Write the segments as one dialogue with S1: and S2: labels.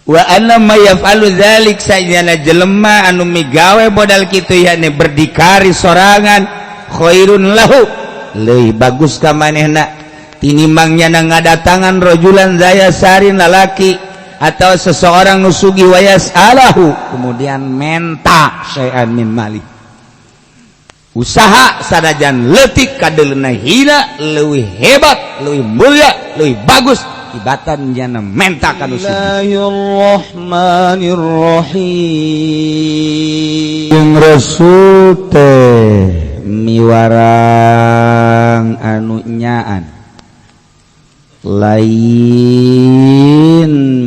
S1: Wa anna may yaf'alu dzalik, sajana jelema anu migawe modal kitu, yakni berdikari sorangan, khairun lahu, leuwih bagus ka manehna tinimbang nyana ngadatangan rajulan dza yasarin, lalaki atau seseorang nu sugih, wa yas'alahu, kemudian menta, syai'an min mali, usaha sanajan leutik kadeuleuhna hina, leuwih hebat, leuwih mulia, leuwih bagus tibatan jana menta ka nu sugih.
S2: Bismillahirrahmanirrahim.
S1: Jeung Rasul teh miwarang anu nyaan, lain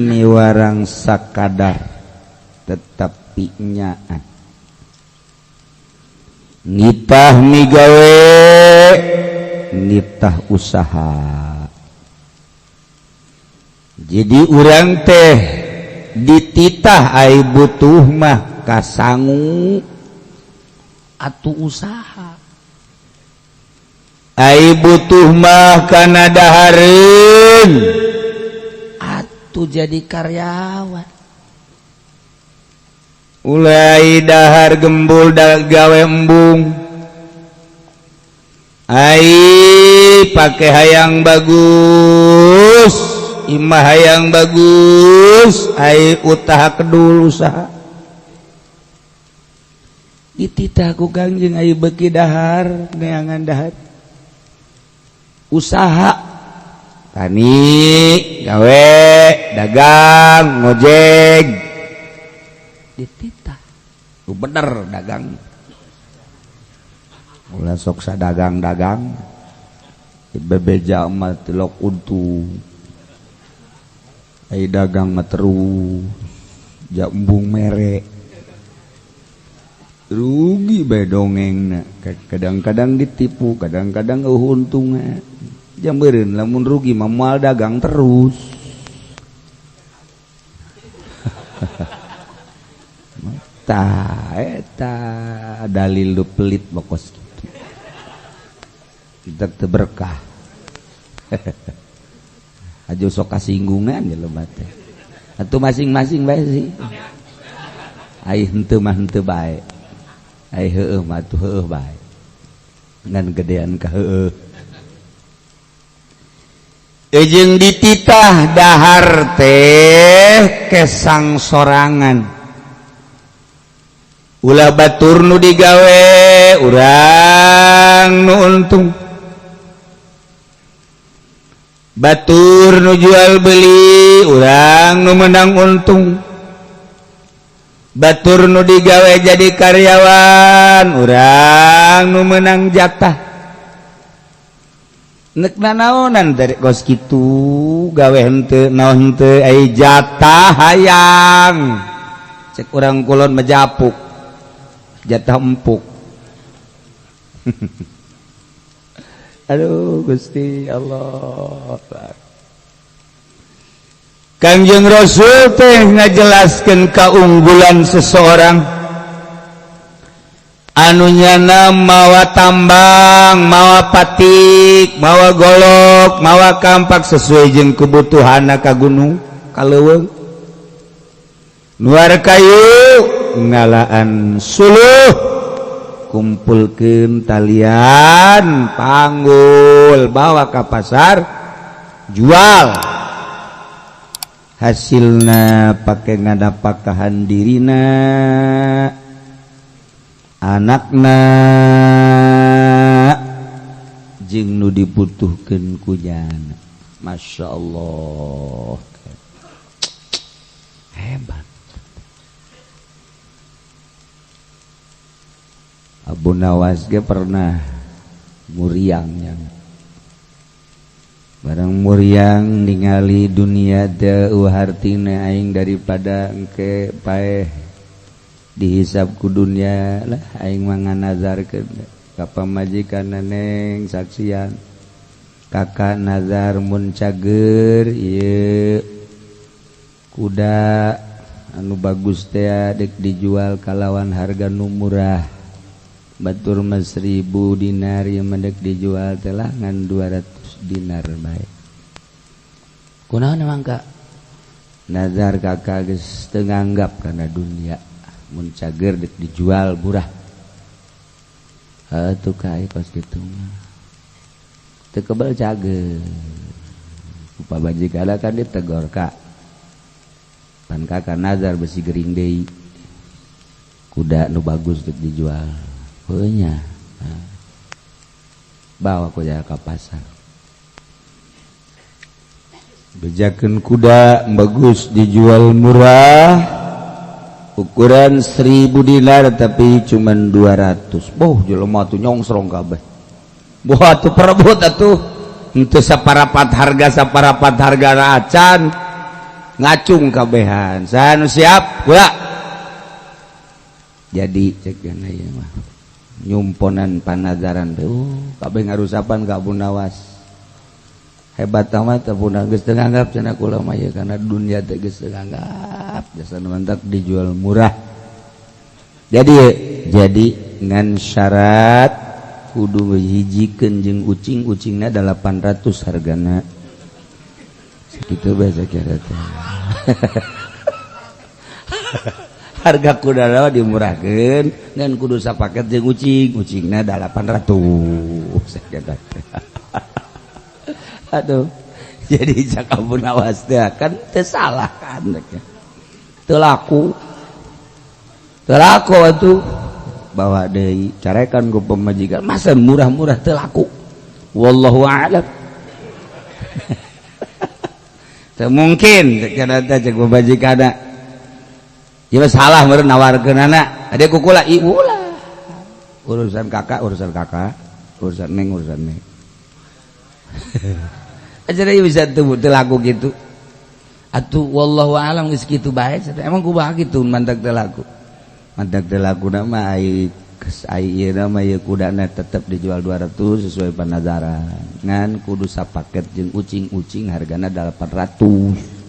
S1: miwarang sakadar, tetapi nyaan nitah migawe, nitah usaha. Jadi urang teh dititah ai butuh mah kasangu atuh usaha, ai butuh mah kana dahareun atuh jadi karyawan. Ulai dahar gembul da gawe embung. Ai pake hayang bagus, imah hayang bagus, ai utaha kedul usaha. Dititah ku Kangjeng, ai beuki dahar, neangan dahar, usaha, tani, gawe, dagang, ngojek, dititah. Lu bener dagang, ulah sok dagang-dagang, bebeja mah tilok untung, ai dagang mah terus ja embung mere, rugi bae dongengna. Kadang-kadang ditipu, kadang-kadang eueuh untungna. Jam beureun lamun rugi mah moal dagang terus. Tah eta dalil lu pelit bokos kitu. Kita teu berkah. Aja sok kasinggungan ya lebat teh. Atuh masing-masing bae sih. Ai henteu mah henteu bae. Ai heueuh mah atuh heueuh bae. Ngan gedean ka heueuh. Ejeng dititah dahar teh kesang sorangan. Ulah batur nu digawe, urang nu untung. Batur nu jual beli, urang nu menang untung. Batur nu digawe jadi karyawan, urang nu menang jatah. Nek nanaonan dari kos kitu, gawe henteu naon henteu, ai jatah hayang. Cek urang kulon mejapuk, jatah empuk. Aduh Gusti Allah. Kangjeng Rasul teh ngajelaskeun keunggulan seseorang anu nyana mawa tambang, mawa patik, mawa golok, mawa kampak sesuai jeung kebutuhanna ka gunung, ka leuweung. Nuar kayu, ngalaan suluh, kumpulkeun talian, panggul, bawa ke pasar, jual. Hasilna pake ngadapakahan dirina, anakna, jeung nu dibutuhkeun ku jana. Masya Allah, hebat. Abu Nawas ge pernah muriangnya. Barang muriang ningali dunia teu hartina, aing daripada engke paeh dihisab ku dunia lah, aing mah nganazarkeun ka pamajikan, "Neng, saksian kakak nazar, mun cager ieu kuda anu bagus teh dek dijual kalawan harga nu murah." Batur mah 1000 dinar, ieu mah dek dijual teh lah ngan 200 dinar bae. "Kunaon emang, Kak?" Nazar kakak geus teu nganggap kana dunia mun cager deuk dijual murah. Atuh kae kos kitu mah. Teu kebel cager. Ku pamajikanna kan ditegor ka. Pan kakak nazar besi gering deui. Kuda nu bagus deuk dijual. Heuh nya. Bawa kuda ka pasar. Bejakeun kuda bagus dijual murah ukuran 1000 dinar tapi cuman 200. Boh jelema tuh nyongsrong kabeh. Boh atuh perebut atuh henteu saparapat harga acan ngacung kabehan. Saha nu siap? Kula. Jadi cek ieu mah nyumponan panazaran teh kabeh ngarusapan ka Abu Nawas. Hebat amat Abu Nawas geus teu nganggap cenah kula mah ieu kana dunia teh geus teu nganggap jasa mantak dijual murah. Jadi ngan syarat kudu hijikeun jeung ucing, ucingna 800 hargana. Sakitu bae sakira teh. Harga kuda dimurahkeun ngan kudu sapaket jeung ucing, ucingna 800. Aduh, jadi cak Abu Nawas teh kan teu salah kan teu laku. Teu laku atuh bawa deui carekan ku pamajikan masa murah-murah teu laku. Wallahu a'lam. Teu mungkin cenah teh cek pamajikanna. Ieu salah meureun nawarkeunana. Ade kukula ibu lah. Urusan kakak, urusan neng, urusan neng. Aja bisa tuh teu laku gitu. Atuh wallahu alam geus kitu bae. Emang kumaha kitu mantak teu laku. Mantak teu lakuna mah ai ieu mah ieu kudana tetep dijual 200 sesuai panazaran. Ngan kudu sapaket jeung ucing-ucing hargana 800.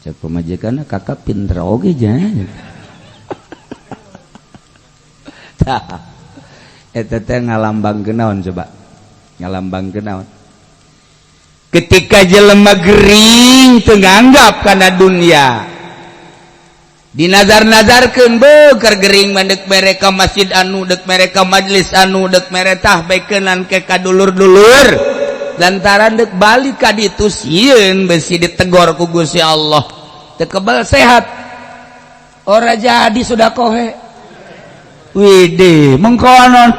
S1: Cek pamajikanna kakak pinter oge nya. Tah eta teh ngalambangkeun naon coba? Ngalambangkeun naon? Ketika jelema gering teu nganggap kana dunia dinazar-nazarkeun beuker gering mah deuk mere ka masjid anu deuk mere ka majelis anu deuk mere tah beukeunan ke ka dulur-dulur lantaran deuk balik ka ditu sieun besi ditegor ku Gusti Allah teu kebel sehat ora jadi sudah kohe widih mengkonon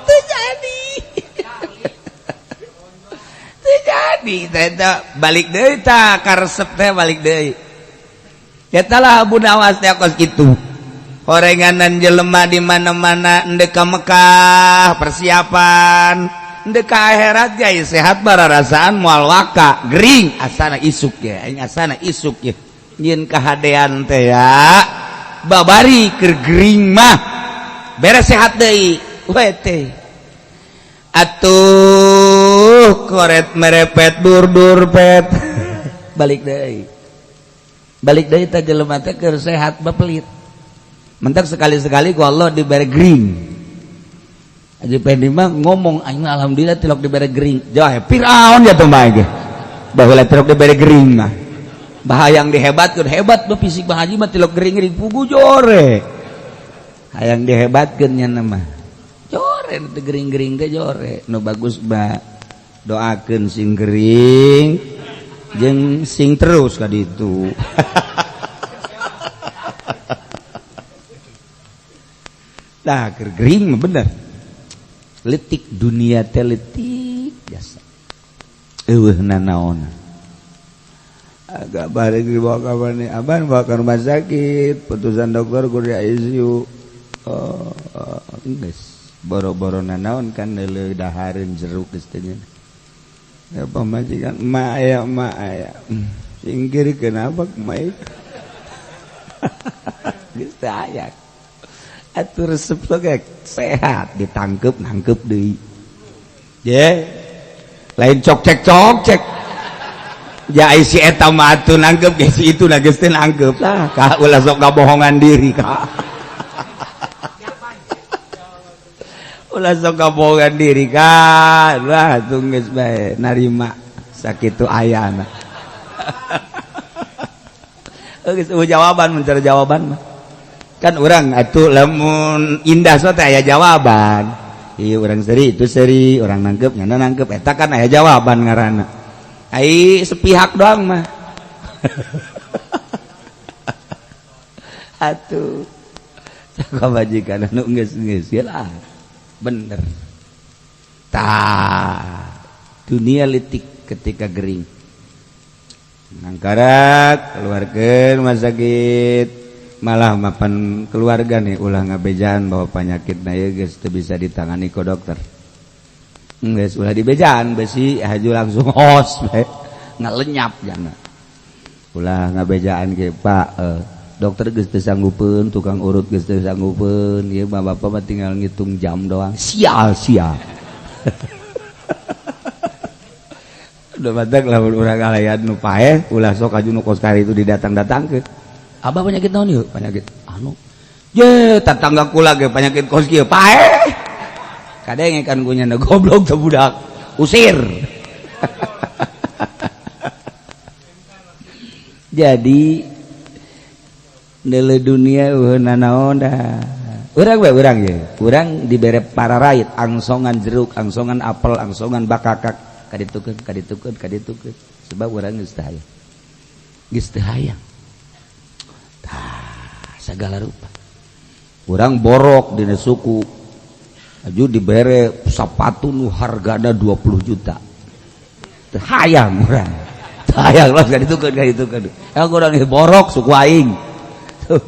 S1: teu jadi teu jadi teh balik deui tah karesep teh balik deui eta lah Abu Nawas teh kos kitu horenganan jelema di mana-mana endek ka Mekah persiapan endek ka akhirat ge sehat bararasaan moal waka gering asana isuk ya aing asana isuk ya nyieun kahadean teh ya babari keur gering mah beres sehat deui we teh atuh koret merepet dur-dur pet balik deui teh jelema teh keur sehat bapelit mentak sekali-sekali ku Allah dibere gering Haji Pendi mah ngomong aing alhamdulillah tilok dibere gering jauh Firaun ya tuh mah ge baheula tilok dibere gering mah bahayang dihebatkeun hebat mah fisik Bang Haji mah tilok gering-gering pugu jore hayang dihebatkeun nya mah jore teu gering-gering teh jore nu bagus mah doakeun sing gering jeung sing terus ka ditu. Tah keur gering mah bener letik dunia teh letik biasa eueuh nanaon agak balik dibawa ka mana aban bawa ke rumah sakit putusan dokter kudu di ICU oh geus boro-boro nanaon kan neuleuh dahareun jeruk geus teh nya ya pamajikan emak aya singkir kenapa emak geus teh aya atuh resep ge sehat ditangkep nangkep deui ye lain cok cek cok cek ya si eta mah atuh nangkep ge si itu nah geus teh nangkep lah ka ulah sok kabohongan diri ka ulah sok kabohongan diri ka lah atuh geus bae narima sakitu ayana. Geus jawaban, mencari jawaban mah. Kan urang atuh lamun indah so teh aya jawaban. Iya, urang seri itu seri, urang nangkep nyana nangkep eta kan aya jawaban ngaranna. Ai sepihak doang mah. Atuh majikan anu geus-geus lah bener. Tah dunia litik ketika gering. Nangkarak keluarga rumah sakit malah mapan keluarga nih ulah ngabejaan bahwa penyakit na ieu geus teu bisa ditangani ku dokter. Geus ulah dibejaan besi haju langsung hos bae ngalenyap jana. Ulah ngabejaan ge Pak dokter geus teu sanggupeun, tukang urut geus teu sanggupeun, ieu mah bapak mah tinggal ngitung jam doang. Sial sial. Udah batak lamun urang ngalayan nu paeh ulah sok aju nu kos kari itu didatang-datangkeun. Abah penyakit naon ieu? Penyakit anu. Ye, tetangga kula ge penyakit kos kieu paeh. Kadenge kan ku nyana goblok teh budak. Usir. Jadi nele dunia eueuh nanaon dah. Urang we urang ye. Urang dibere pararait angsongan jeruk, angsongan apel, angsongan bakakak. Kaditukeun, kaditukeun, kaditukeun. Sebab urang geus teu hayang. Geus teu hayang. Tah, segala rupa. Urang borok dina suku. Aju dibere sapatu nu hargana 20 juta. Teu hayang urang. Teu hayang los kaditukeun, kaditukeun. Emang urang borok suku aing. Tuh.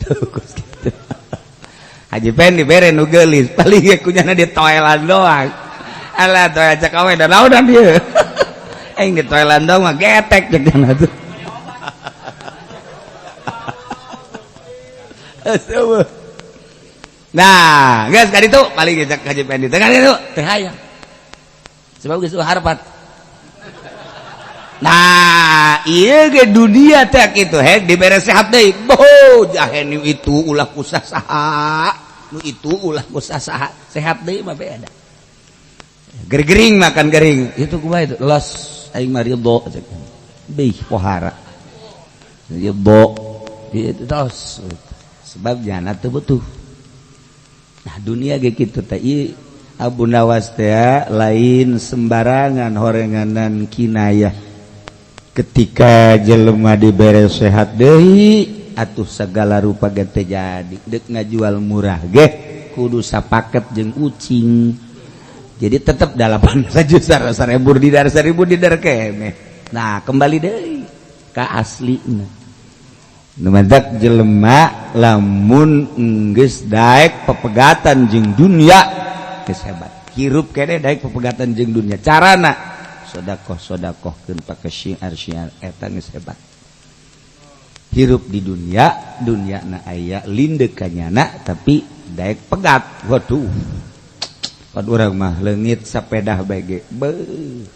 S1: Tuh kos kitu. Haji Pen dibere nu geulis, paling ge kunyana di toelan doang. Alah toel cek awe da naonan dieu. Aing di toelan doang mah getek cek jana tuh. Nah, geus ka ditu paling ge cek Haji Pen di tengah ditu teu hayang. Sebab geus harapan. Nah, ieu ge dunia teh kitu hek dibere sehat deui. Boh, jahe nu itu ulah kusah saha. Nu itu ulah kusah saha. Sehat deui mah beda. Gergering makan gering. Itu kumaha itu? Los aing mah ridho cek. Bih pohara. Ridho. Itu tos. Sebab jana teu butuh. Nah, dunia ge kitu teh ieu Abu Nawas teh lain sembarangan horenganan kinayah. Ketika jelema dibere sehat deui atuh segala rupa ge teh jadi deuk ngajual murah ge kudu sapaket jeung ucing. Jadi tetep 8 juta 1000 didar 1000 didar keneh. Nah, kembali deui ka aslina. Nu matak jelema lamun geus daek pepegatan jeung dunia geus hebat. Hirup keneh daek pepegatan jeung dunia. Carana sodakoh sodakohkeun pake syiar syiar eta geus hebat. Hirup di dunia, dunia na aya lindek kanyana tapi daek pegat. Waduh. Pan urang mah leungit sapedah bae ge. Beuh.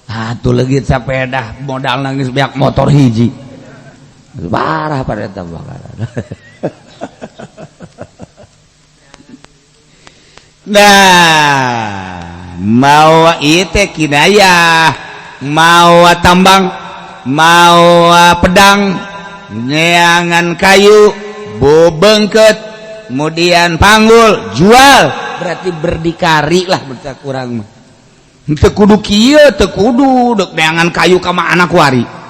S1: Atuh leungit sapedah modal geus beak motor hiji. Parah pada eta bakaran. Nah, mawa ieu kinayah, mawa tambang, mawa pedang, neangan kayu, bobengket, kemudian panggul, jual, berarti berdikari lah berarti kurang mah. Teu kudu kieu, teu kudu deuk neangan kayu ka anak wari.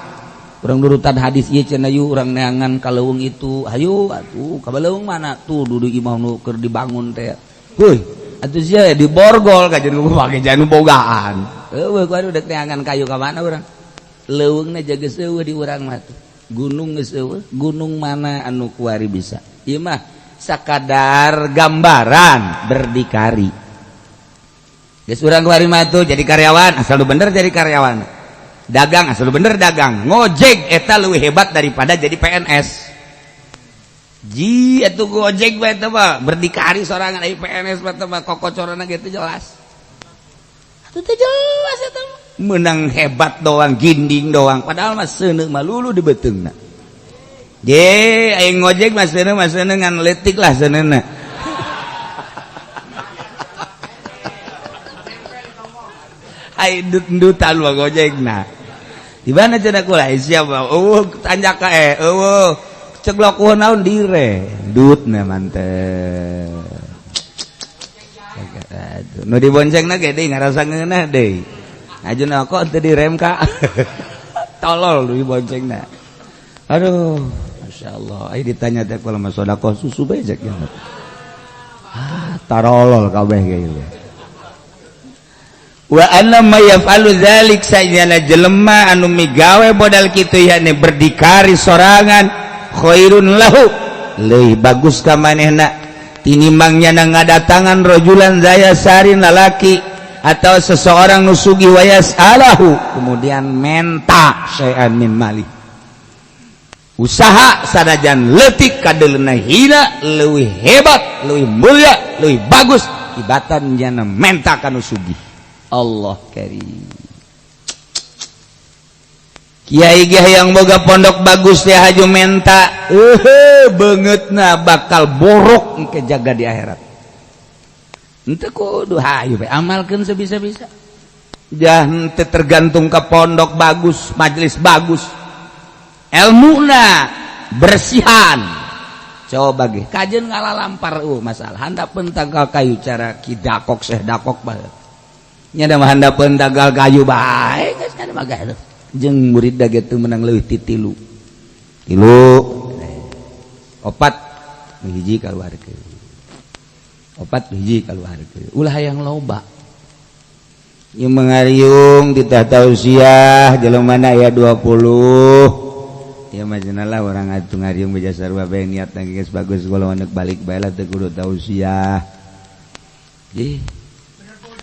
S1: Urang nurutan hadis ieu cenah yu urang neangan ka leuweung itu, hayu atuh ka leuweung mana tuh dudu imah nu keur dibangun teh. Heuy, atuh sia di borgol kajian make janu bogaan. Eueuh kuari deuk neangan kayu ka mana urang? Leuweungna jaga seueuh di urang mah tuh. Gunung geus eueuh, gunung mana anu kuari bisa. Ieu mah sakadar gambaran berdikari. Geus urang kuari mah tuh jadi karyawan, asal lu bener jadi karyawan. Dagang asal lu bener dagang. Ngojek eta leuwih hebat daripada jadi PNS. Ji atuh gojek bae teh mah berdikari sorangan ai PNS mah teh mah kokocorana gitu jelas. Atuh teh jelas eta mah. Menang hebat doang, ginding doang, padahal mah seuneu mah lulu di beuteungna. Je aing ngojek mah seuneu ngan leutik lah seuneuna. Ai ndut-ndutan mah gojekna. Di mana cenah kula siapa? Eueuh tanjak ka eueuh. Ceglok eueuh naon dire. Dutna mantep. Aduh, nu diboncengna ge deui ngarasa ngeunah deui. Ajuna kok teu direm ka. Tolol nu diboncengna. Aduh, masyaallah. Aya ditanya teh kalau mah sedekah susu bae cek. Ah, tarolol kabeh ge ieu. Wa anna ma yaf'alu dzalik sajana jelema anu migawe modal kitu yakni berdikari sorangan khairun lahu leuwih bagus ka manehna tinimbang nyana ngadatangan rojulan zaya sarin lalaki atau seseorang nu sugih wayas alahu kemudian menta syai'an min mali usaha sanajan leutik kadeleuna hina leuwih hebat leuwih mulia leuwih bagus ibatan nyana menta ka nu sugih. Allah karim. Kiai ge yang boga pondok bagus teh haju menta beungeutna bakal borok engke jaga di akhirat. Henteu kudu hayu bae amalkeun sebisa-bisa. Jangan teu tergantung ke pondok bagus, majelis bagus. Elmuna bersihan. Coba ge kajeun ngalalampar masalah handapeun tangkal kayu cara ki dakok seh dakok bae. Nya da mah handapeun tangkal kayu bae geus kana mah gaduh. Jeung murid da ge teu meunang leuwih ti tilu. Tilu opat hiji kaluarkeun. Opat hiji kaluarkeun. Ulah hayang loba. Ieu mengariung di tausiah jelema mana aya 20. Ya majna lah orang atuh ngariung beja sarua bae niat geus bagus kalau anak balik bae lah teu kudu tausiah. Ih.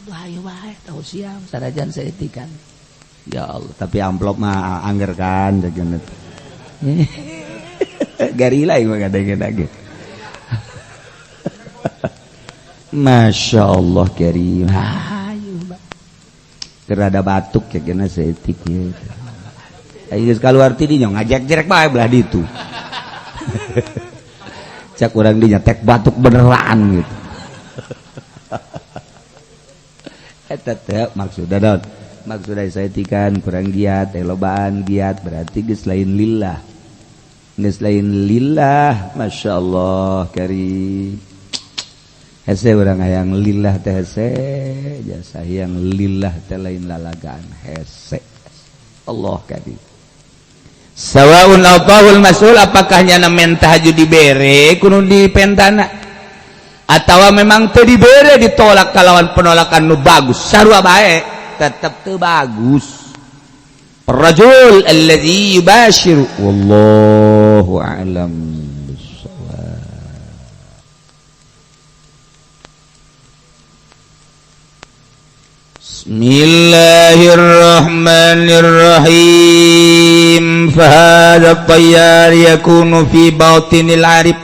S1: Hayu bae tausiah sanajan saeutik. Ya Allah, tapi amplop mah angger kan jajan. Garila ieu mah kadang-kadang. Masya Allah karim. Hayu bae. Kerada batuk ya kena saeutik ieu. Ayo geus kaluar ti dinya ngajek-jerek bae belah ditu. Cak urang dinya tek batuk beneran gitu. Eta teh maksudna naon? Maksudna saeutikan kurang giat, lobaan giat berarti geus lain lillah. Geus lain lillah, masyaallah karim. Hese urang hayang lillah teh hese, jasa hayang lillah teh lain lalagaan hese. Allah karim. Sawaun atahul mas'ul apakah nyana menta haju dibere kudu dipentana atawa memang teu dibere ditolak kalawan penolakan nu bagus sarua bae tetep teu bagus. Rajul allazi yubashiru wallahu a'lam bissawab. Bismillahirrahmanirrahim. Fahadha at-tayyar yakunu fi batinil arif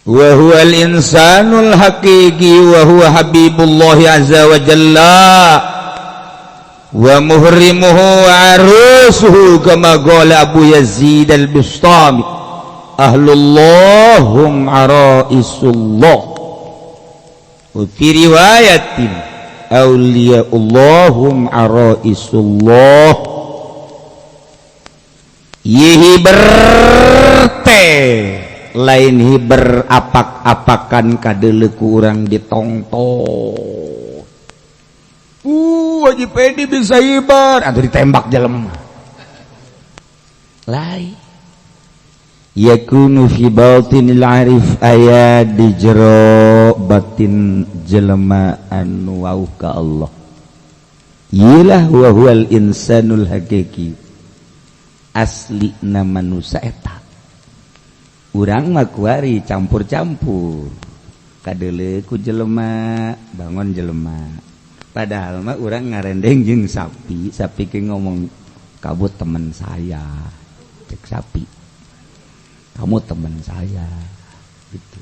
S1: wa huwa al-insanul haqiqi wa huwa habibullahi azza wa jalla wa muhrimuhu wa arusuhu kama qala Abu Yazid al-Bustami ahlullahum araisullah wa fi riwayatin awliyaullahum araisullah. Yihi berte lain hiber apak-apakan kadeleku urang ditongton. Haji Pedi bisa hiber atau ditembak jelema. Lain yakunu fi batinil arif aya di jero batin jelema anu wauh ka Allah. Yilah wa huwal insanul hakiki. Asli na manusia eta. Urang mah kuari campur-campur. Kadele ku jelema, bangun jelema. Padahal mah urang ngarendeng jeung sapi, sapi ke ngomong kamu teman saya. Cek sapi. Kamu teman saya gitu.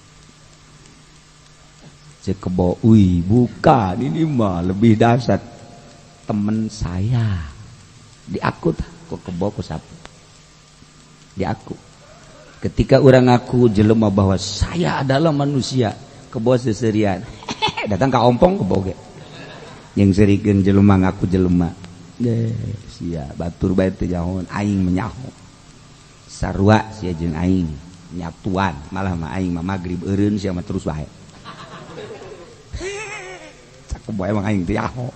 S1: Cek kebo, wih bukan ini mah lebih dahsyat. Teman saya. Diaku tah ku kebo ku sapi. Diaku. Ketika orang ngaku jelema bahwa saya adalah manusia, kebo seserian. Datang ka ompong kebo ge. Yang serikeun jelema ngaku jelema. Deh sia batur bae teu nyahoan aing menyaho. Sarua sia jeung aing nyatuan malah mah aing mah magrib eureun sia mah terus bae. Cakep bae emang aing teu nyaho.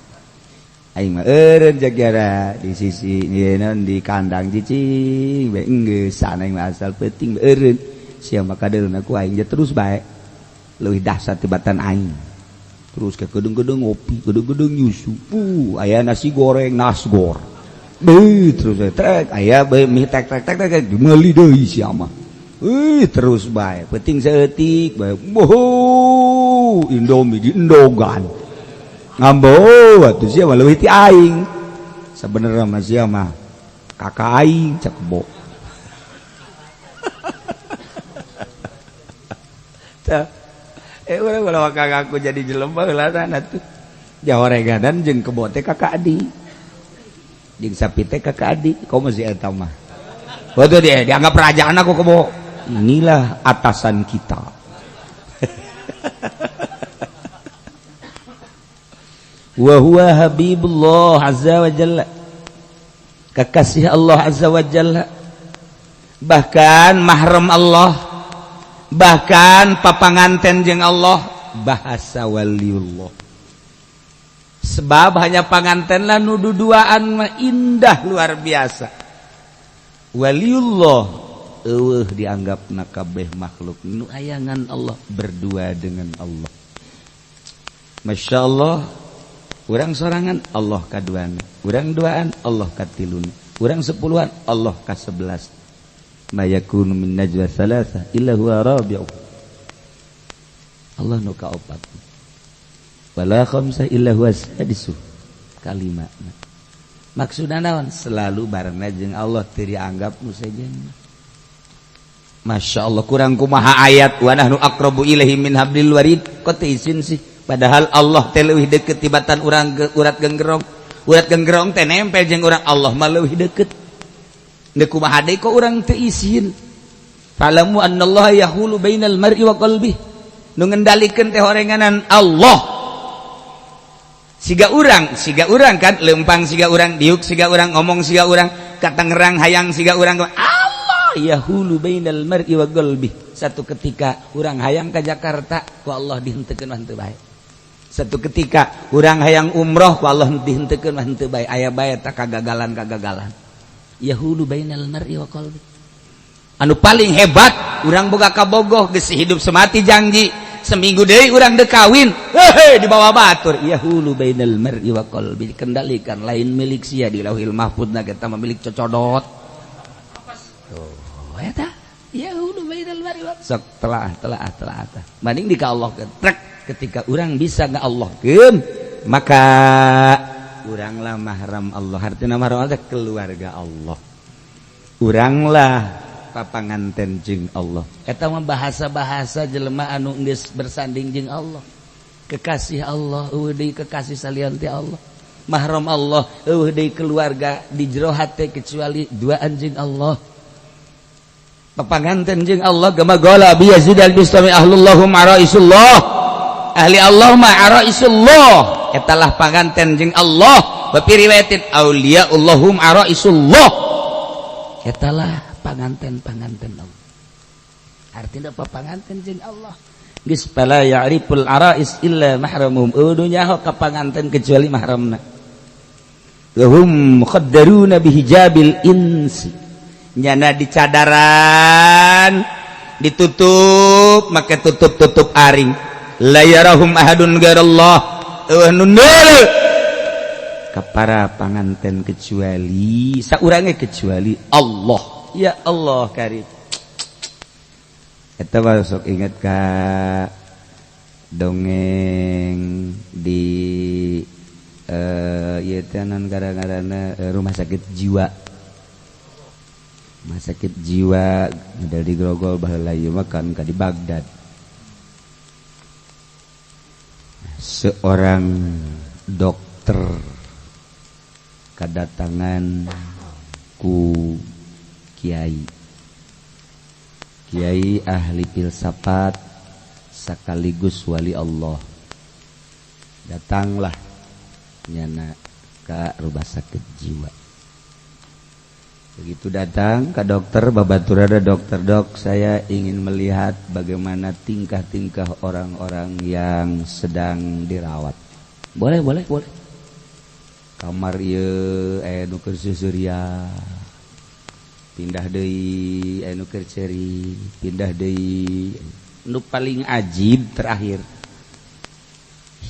S1: Aing mah eureun jagara di sisi ieu di kandang cicing bae enggeus sana aing mah asal peuting eureun sia mah kadeulna ku aing terus bae. Leuwih dahsyat tibatan aing. Terus ke gedung-gedung ngopi, gedung-gedung nyusu. Aya nasi goreng, nasgor. Beuh terus trek aya bae mie tek tek tek tek meuli deui sia mah. Terus bae peuting saeutik bae. Boho, Indomie diendogan. Ngambo atuh sia mah leuwih ti aing. Sabenerna mah sia mah kakak aing cek kebo. Tah urang ulah kakakku jadi jelema heula atuh. Jahoreganan jeung kebo teh kakak adik. Jeung sapi teh kakak adik, komo si eta mah. Waduh dia dianggap kerajaan aku kebo. Inilah atasan kita. Wa huwa habibullah azza wa jalla. Kekasih Allah azza wa jalla. Bahkan mahram Allah. Bahkan papanganten jeung Allah, bahasa waliullah. Sebab hanya panganten lah nu duduaan mah indah luar biasa. Waliullah eueuh dianggapna kabeh makhluk nu ayangan Allah berdua dengan Allah. Masya Allah, urang sorangan Allah kaduana, urang duaan Allah katiluna, urang sepuluhan Allah kasebelas. Ma yakunu min najwa thalatha illa huwa rabi'u. Allah nu kaopat. Wala khamsa illa huwa sadisu. Kalima. Maksudna naon? Selalu barengna jeung Allah teu dianggap nu sejen. Masya Allah kurang kumaha ayat wa nahnu aqrabu ilaihi min hablil warid. Kok teu izin sih? Padahal Allah teh leuwih deukeut tibatan urang urat genggerong. Urat genggerong teh nempel jeung urang, Allah mah leuwih deukeut. Deuk kumaha deui kok urang teu izin. Falamu annallaha yahulu bainal mar'i wa qalbihi. Nu ngendalikeun teh horenganan Allah. Siga urang kan lempang siga urang, diuk siga urang, ngomong siga urang, ka Tangerang hayang siga urang. Allah yahulu bainal mar'i wa qalbihi. Satu ketika urang hayang ka Jakarta, ku Allah dihenteukeun mah teu bae. Satu ketika urang hayang umroh, ku Allah dihenteukeun mah teu bae. Aya bae tak kagagalan-kagagalan. Yahulu bainal mar'i wa qalbi. Anu paling hebat urang boga kabogoh geus hidup semati janji, seminggu deui urang deuk kawin, hehe dibawa batur. Yahulu bainal mar'i wa qalbi, dikendalikan lain milik sia di Lauhil Mahfudna kita mah milik cocodot. Tuh eta yahulu bainal mar'i wa sok telah telah telah tah. Banding di ka Allah trek ketika urang bisa ngallahkeun maka uranglah mahram Allah. Artinya mahram Allah keluarga Allah. Uranglah papanganten jeung Allah. Eta mah bahasa-bahasa jelema anu geus bersanding jeung Allah. Kekasih Allah, eueuh deui kekasih salian ti Allah. Mahram Allah, eueuh deui keluarga di jero hate kecuali duaan jeung Allah. Papanganten jeung Allah gama gola bi Yazid al-Bistami ahlullahum araisullah. Ahli Allah ma araisullah. Etalah panganten jeung Allah. Bapi riwayatin auliaullahum araisullah. Etalah panganten-panganten Allah. Artinya apa panganten jeung Allah? Geus fala ya'riful arais illa mahramuhum. Eueuh nyaho ka panganten kecuali mahramna. Lahum mukhaddaruna bihijabil insi. Nyana dicadaran, ditutup make tutup-tutup aring. La yarahum ahadun ghairallah. Ka para panganten kecuali saurangnya kecuali Allah. Ya Allah karim. Eta mah sok inget ka dongeng di ieu teh naon gara-garana rumah sakit jiwa. Rumah sakit jiwa model di Grogol baheula ieu mah kan ka di Baghdad. Seorang dokter kedatangan ku kiai. Kiai ahli filsafat sekaligus wali Allah. Datanglah nyana Ke rumah sakit jiwa. Begitu datang ke dokter, babatur ada dokter, "Dok, saya ingin melihat bagaimana tingkah-tingkah orang-orang yang sedang dirawat." "Boleh, boleh, boleh." Kamar ieu aya nu keur seuseurian, pindah deui aya nu keur ceuri, pindah deui. Nu paling ajib terakhir,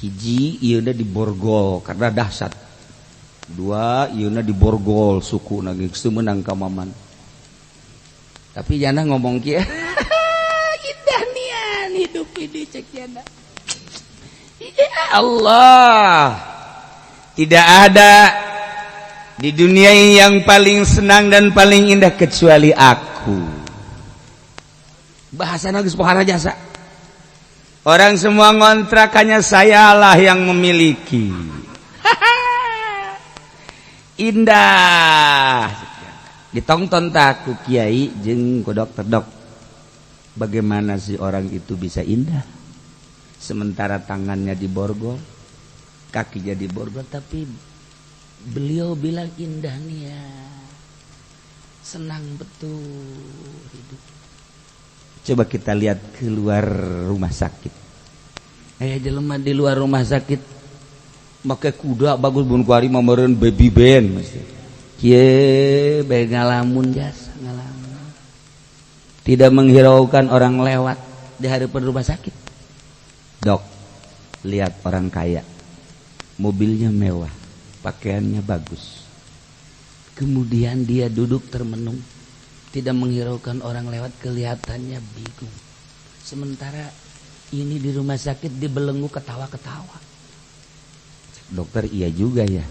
S1: hiji ieu di borgol karena dahsyat, dua ieu di borgol suku geus teu meunang ka maman, tapi jana ngomong kieu, "Indah nian hidup ini," cek jana. Ya Allah, tidak ada di dunia yang paling senang dan paling indah kecuali aku. Bahasa geus pohara jasa, orang semua ngontrakannya, sayalah yang memiliki. Indah. Ditonton tak ku kiai jeung ku dokter. "Dok, bagaimana sih orang itu bisa indah sementara tangannya diborgol, kakinya diborgol, tapi beliau bilang indah nih ya, senang betul hidup?" Coba kita lihat keluar rumah sakit. Aya jelema di luar rumah sakit make kuda bagus, bun kuari mah meureun baby band mesti. Kieu bae ngalamun jasa, ngalamun. Tidak menghiraukan orang lewat di hadapan rumah sakit. "Dok, lihat orang kaya. Mobilnya mewah, pakaiannya bagus. Kemudian dia duduk termenung, tidak menghiraukan orang lewat, kelihatannya bingung. Sementara ini di rumah sakit dibelenggu ketawa-ketawa." "Dokter, iya juga ya."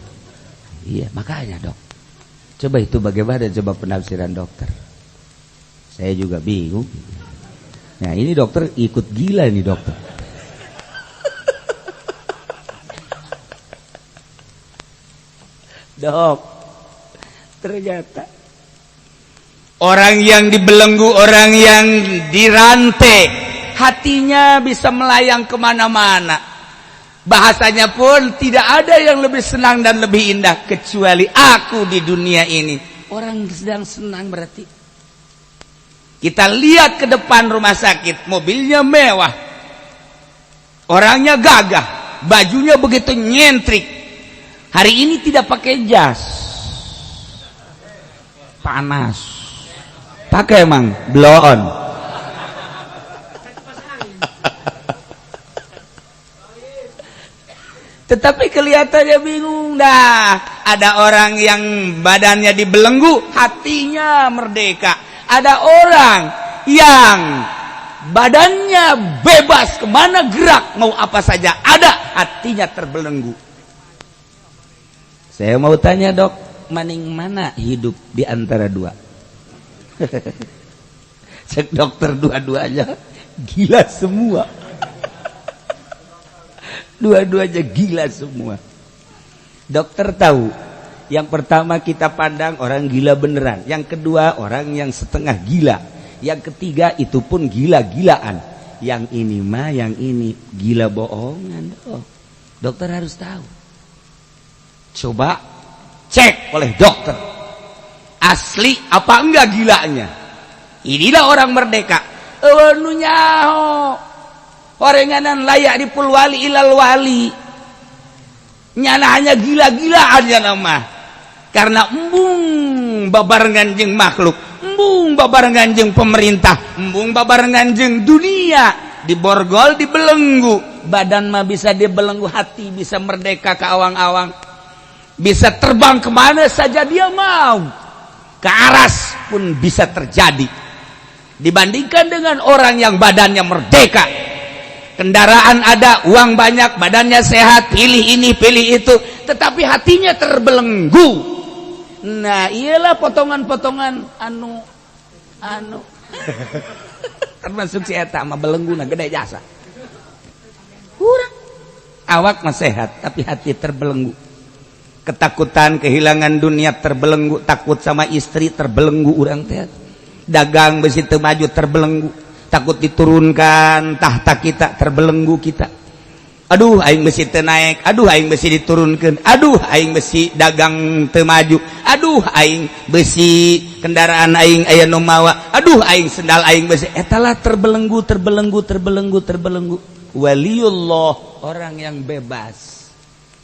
S1: "Iya, makanya, Dok. Coba itu bagaimana, coba penafsiran dokter." "Saya juga bingung." Nah, ini dokter ikut gila nih, dokter. Dok, ternyata orang yang dibelenggu, orang yang dirantai, hatinya bisa melayang kemana-mana. Bahasanya pun tidak ada yang lebih senang dan lebih indah kecuali aku di dunia ini. Orang sedang senang berarti. Kita lihat ke depan rumah sakit, mobilnya mewah. Orangnya gagah, bajunya begitu nyentrik. Hari ini tidak pakai jas. Panas. Pakai emang blow on. Tetapi kelihatannya bingung dah. Ada orang yang badannya dibelenggu, hatinya merdeka. Ada orang yang badannya bebas kemana gerak mau apa saja ada, hatinya terbelenggu. Saya mau tanya, Dok, maning mana hidup di antara dua? Cek dokter, dua-duanya gila semua. Dua-duanya gila semua. Dokter tahu, yang pertama kita pandang orang gila beneran, yang kedua orang yang setengah gila, yang ketiga itu pun gila-gilaan. Yang ini mah, yang ini gila bohongan. Oh, dokter harus tahu. Coba cek oleh dokter, asli apa enggak gilanya. Inilah orang merdeka. Nu nyaho orenganan لا يعرف الوالي إلا الوالي. Nyana hanya gila-gilaan ya nama, karena embung babarengan jeung makhluk, embung babarengan jeung pemerintah, embung babarengan jeung dunia, diborgol, dibelenggu. Badan mah bisa dibelenggu, hati bisa merdeka ke awang-awang, bisa terbang kemana saja dia mau, ke aras pun bisa terjadi, dibandingkan dengan orang yang badannya merdeka, kendaraan ada, uang banyak, badannya sehat, pilih ini, pilih itu, tetapi hatinya terbelenggu. Nah, iyalah potongan-potongan anu anu termasuk si eta mah belenggu na gede jasa. Kurang awak mah sehat, tapi hati terbelenggu. Ketakutan kehilangan dunia terbelenggu, takut sama istri terbelenggu urang teh. Dagang besi teu maju terbelenggu, takut diturunkan tahta kita terbelenggu kita. Aduh aing besi teu naek, aduh aing besi diturunkeun, aduh aing besi dagang teu maju, aduh aing besi kendaraan aing aya nu mawa, aduh aing sendal aing besi. Etalah terbelenggu terbelenggu terbelenggu terbelenggu. Waliullah orang yang bebas,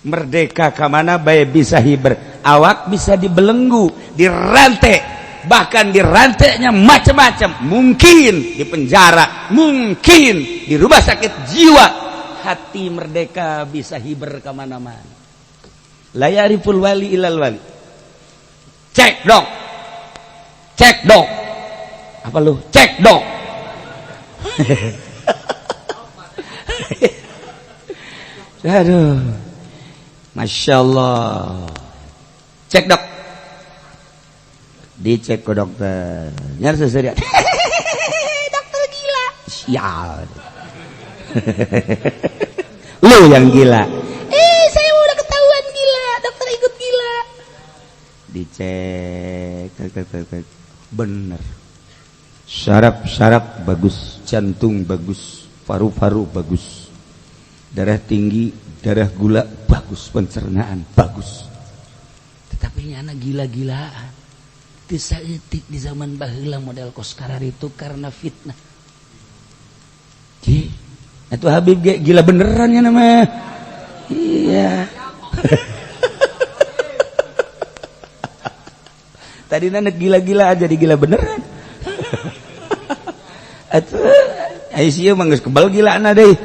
S1: merdeka ka mana bae bisa hiber, awak bisa dibelenggu, dirantai, bahkan dirantainya macam-macam, mungkin di penjara, mungkin di rumah sakit jiwa. Hati merdeka bisa hiber kemana-mana. La ya'riful wali ilal wali. Cek dong, cek dong. Apa lu? Cek dong. Aduh, masya Allah. Cek dok. Dicek ke dokter. Nyar seserian. Dokter gila. Sial. Lu yang gila. Saya udah ketahuan gila, dokter ikut gila. Dicek, tek, tek, tek, tek. Bener. Saraf-saraf bagus, jantung bagus, paru-paru bagus, darah tinggi, darah gula bagus, pencernaan bagus. Tetapi nyana gila-gilaan. Teu saeutik di zaman baheula model kos karar itu karena fitnah. Ji, itu Habib ge gila beneran ya nama. Iya. Tadi nanek gila-gila aja jadi gila beneran. Atuh ai sia mah geus kebal gilana deui.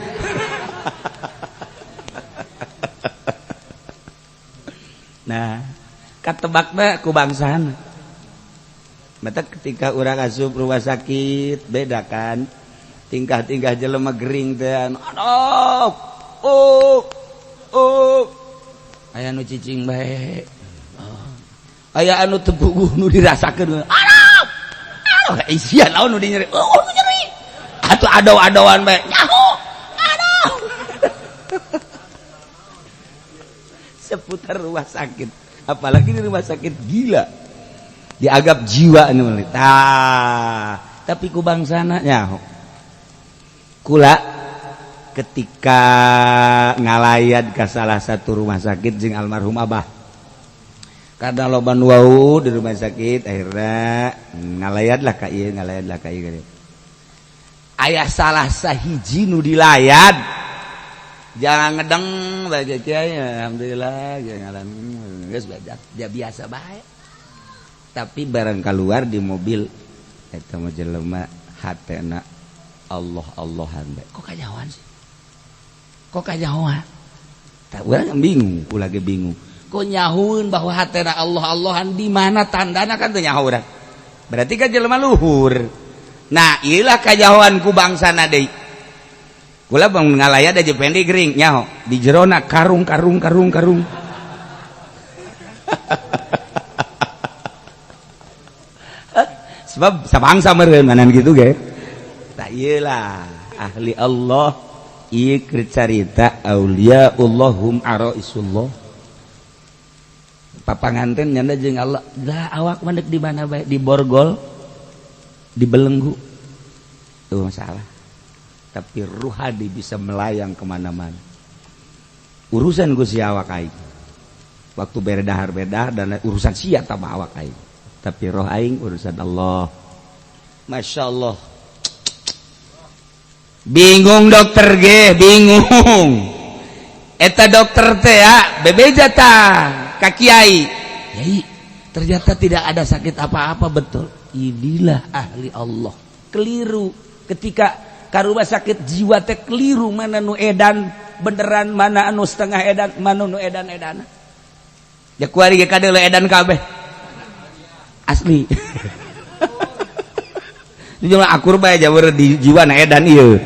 S1: Nah, katebakna ku bangsana. Mata ketika urang asup rumah sakit beda kan. Tingkah-tingkah jelema gering teh aduh oh oh aya nu cicing bae, aya anu teu puguh nu dirasakeun, aduh aduh isia naon nu nyeri, oh nu nyeri atuh ado-adoan bae nyaho aduh. Seputar rumah sakit, apalagi di rumah sakit gila dianggap jiwa anu tah, tapi ku bangsana nyaho. Kula ketika ngalayat ke salah satu rumah sakit jeung almarhum abah, karena loba nu wau di rumah sakit, akhirnya ngalayatlah ka ieu, ngalayatlah ka ieu. Aya salah sahiji nu dilayat, jangan ngedeng bae kiai, alhamdulillah jangan geus dia biasa bae. Tapi barang keluar di mobil eta mah jelema hatena Allah Allahan bae. Kok kajauhan sih? Kok kajauhan? Tak urang bingung, kula ge bingung. Kok nyahueun bahwa hatena Allah Allahan di mana tandana kan teu nyaho urang. Berarti kan jelema luhur. Nah, ieu lah kajauhan ku bangsana deui. Kula bang ngalayat aja pendek gering nyaho di jerona karung karung karung karung. Sebab sabangsa meureun manan kitu ge. Tak iyalah ahli Allah ieu keur carita auliaullahum araisullah. Papanganten nyanda jeung Allah. Dah awak mah di mana bae, di borgol, di belenggu. Itu masalah. Tapi ruhadi bisa melayang kemana-mana. Urusan ku si awak aing. Waktu berdahar-berdahar dan urusan sia tambah awak aing. Tapi roh aing urusan Allah. Masya Allah. Bingung dokter ge, bingung. Eta dokter teh ya, bebeja tah ka kiai. Yai, ternyata tidak ada sakit apa-apa betul. Inilah ahli Allah. Keliru ketika ka rumah sakit jiwa teh keliru mana nu edan beneran, mana anu setengah edan, mana nu edan-edan. Ya kuari ge kadeuleu edan kabeh. Asli. Ini mah akur bae jaweur di jiwa na edan ieu.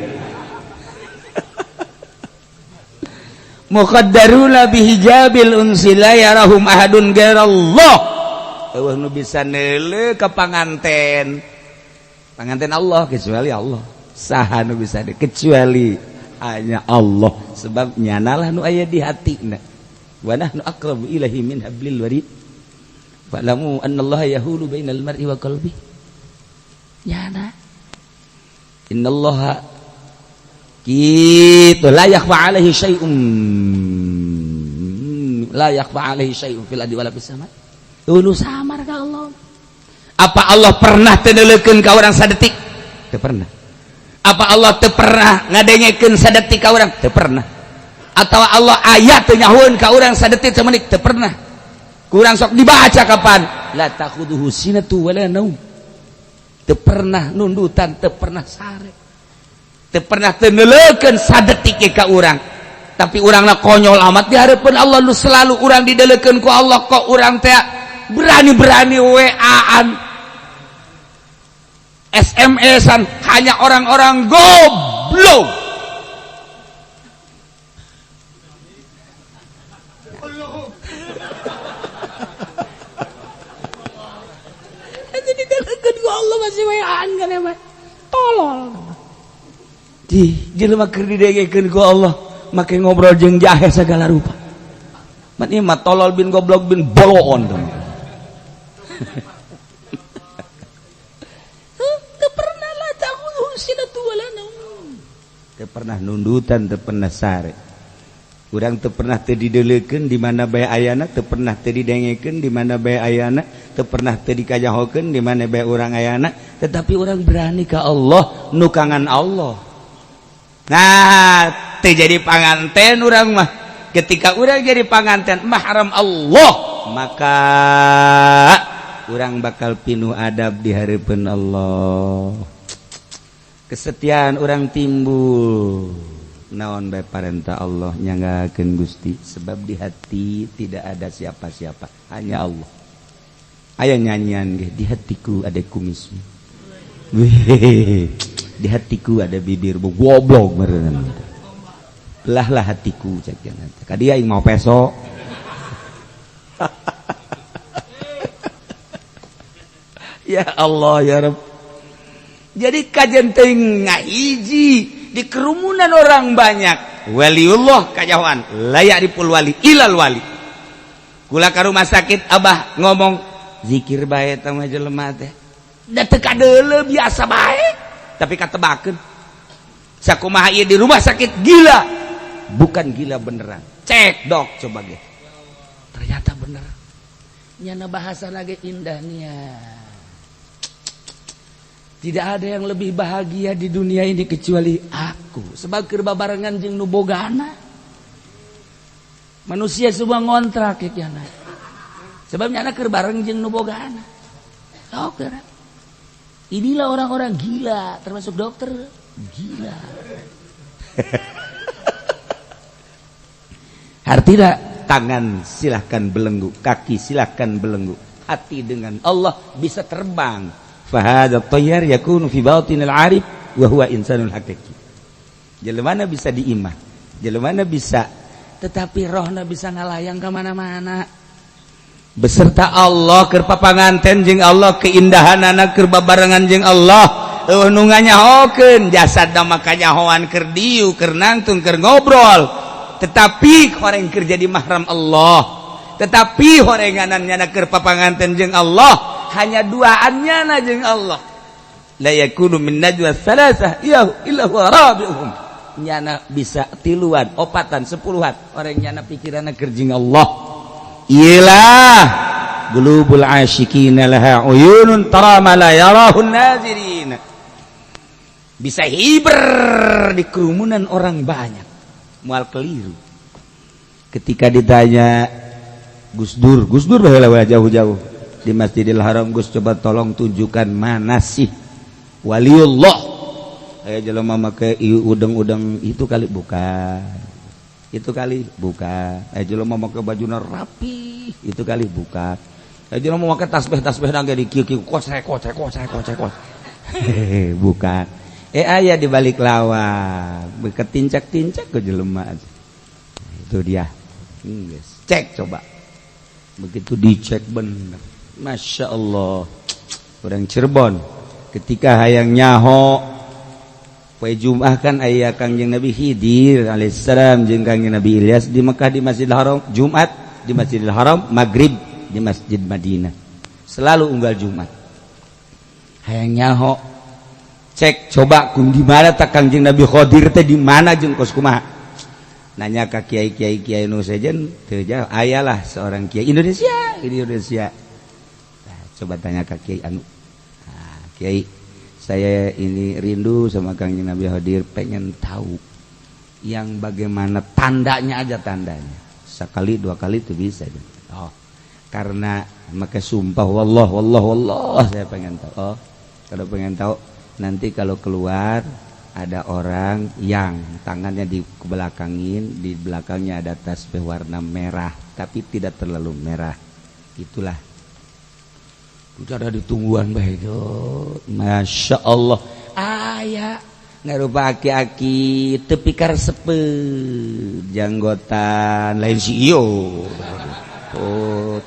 S1: Muqaddaruna bihijabil unsi la yarahum ahadun ghairallah. Eueuh nu bisa neuleuh ka panganten. Panganten Allah kecuali Allah. Saha nu bisa kecuali hanya Allah, sebab nyanalah nu aya di hatina. Wa nahnu aqrabu ilaihi min hablil warid. Fa'lamu annallaha yahulu bainal mar'i wa qalbi. Nyana. Innallaha Gitu, la yakhfa alaihi syai'un, la yakhfa alaihi syai'un fil ardi wala fis sama. Ulu samar ka Allah. Apa Allah pernah teu neuleukeun ka urang sadetik? Teu pernah. Apa Allah teu pernah ngadengekeun sadetik ka urang? Teu pernah. Atau Allah aya teu nyahueun ka urang sadetik samenit? Teu pernah. Kurang sok dibaca kapan? La takhuduhu sinatu wala naum. Teu pernah nundutan, teu pernah sare. Teu pernah teu neuleukeun sadetik ka urang. Tapi urangna konyol amat di hareupeun Allah nu selalu urang dideulekeun ku Allah, kok urang teh berani-berani WA-an, SMS-an hanya orang-orang goblok. Itu dideulekeun ku Allah masih WA-an kan emang tolol. Di jelema keur didengekeun ku Allah make ngobrol jeung jahe segala rupa. Man ieu mah tolol bin goblok bin boloon tuh. Teu pernah la ta'khudhuhu sinatu wala naum. Teu pernah nundutan, teu pernah sare. Urang teu pernah teu dideulekeun di mana bae ayana, teu pernah teu didengekeun di mana bae ayana, teu pernah teu dikajahokeun di mana bae urang ayana, tetapi urang berani ka Allah, nukangan Allah. Nah, teu jadi panganten urang mah. Ketika urang jadi panganten mahram Allah, maka urang bakal pinuh adab di hareupeun Allah. Kesetiaan urang timbul. Naon bae parentah Allah nyanggakeun Gusti, sebab di hati tidak ada siapa-siapa, hanya Allah. Aya nyanyian ge, di hatiku ada kumismu. Weh, di hatiku ada bibirmu, goblok meureun. Belah lah hatiku cek jangan. Ka dia aing mau peso. Ya Allah ya Rabb. Jadi kajian teuing ngahiji di kerumunan orang banyak. Waliullah kajahoan la ya'riful wali ilal wali. Kula ka rumah sakit abah ngomong zikir bae teh mah jelema teh. Da teu kadeuleu biasa bae, tapi katebakeun. Sakumaha ieu di rumah sakit gila. Bukan gila beneran. Cek dok coba ge. Ternyata bener. Nyana bahasa lagi indahnya. Tidak ada yang lebih bahagia di dunia ini kecuali aku. Sebab keur babarengan jeung nu bogana. Manusia semua ngontrak ya nyana. Sebab nyana keur bareng jeung nu bogana. Dokter. Inilah orang-orang gila, termasuk dokter gila. Artinya tangan silahkan belenggu, kaki silahkan belenggu, hati dengan Allah bisa terbang. Fahadha tayyar yakunu fi batinil arif wa huwa insanul haqiqi. Jelema bisa diimah, jelema bisa, tetapi rohna bisa ngalayang ke mana-mana. Beserta Allah keur papanganten jeung Allah, keindahanana keur babarengan jeung Allah. Eueuh nu nganyahokeun jasadna mah kanyahoan keur diu, keur nangtung, keur ngobrol. Tetapi horeng keur jadi mahram Allah, tetapi horenganan nyana keur papanganten jeung Allah, hanya duaannya na jeung Allah. La yakunu min najwa salasah illa huwa rabi'uhum. Nyana bisa tiluan, opatan, sepuluhan, orang nyana pikiranna keur jeung Allah. Iyalah qulubul asyiqina laha uyunun tara ma la yarahun nazirin. Bisa hiber di kerumunan orang banyak. Mual keliru. Ketika ditanya Gus Dur, Gus Dur baheula jauh-jauh di Masjidil Haram, Gus coba tolong tunjukkan mana sih waliullah. Aya jelema make udeng-udeng itu kali bukan. Itu kali bukan. Aya jelema make bajuna rapi, itu kali bukan. Aya jelema make tasbih-tasbih nangge di kieu-kieu kocek kocek kocek kocek kocek. Bukan. Aya di balik lawang, beketincak-tincak ke jelema. Itu dia. Yes. Cek coba. Begitu dicek bener. Masya Allah. Orang Cirebon ketika hayang nyaho poe Jumat kan aya Kangjeng Nabi Khidir alaihissalam jeung Kangjeng Nabi Ilyas di Mekah di Masjidil Haram, Jumat di Masjidil Haram, Maghrib di Masjid Madinah. Selalu unggal Jumat. Hayang nyaho Cek coba kun di mana tak Kangjeng Nabi Khidir teh di mana jeung kos kumaha? Nanya ka kiai-kiai, kiai nu sejen teu jauh, ayalah seorang kiai Indonesia di Indonesia. Nah, coba tanya ka kiai anu. Nah, "Kiai, saya ini rindu sama Kangjeng Nabi Khidir, pengen tahu yang bagaimana tandanya aja, tandanya." Sekali dua kali itu bisa. Oh, karena maka sumpah, "Wallah, wallah, wallah, saya pengen tahu." "Oh, kalau pengen tahu, nanti kalau keluar ada orang yang tangannya di belakangin, di belakangnya ada tasbih warna merah, tapi tidak terlalu merah, itulah." Ada ditungguan baik. Masya Allah, aya ngarupa aki-aki tepi karesepeun, janggotan, lain si iyo. Oh,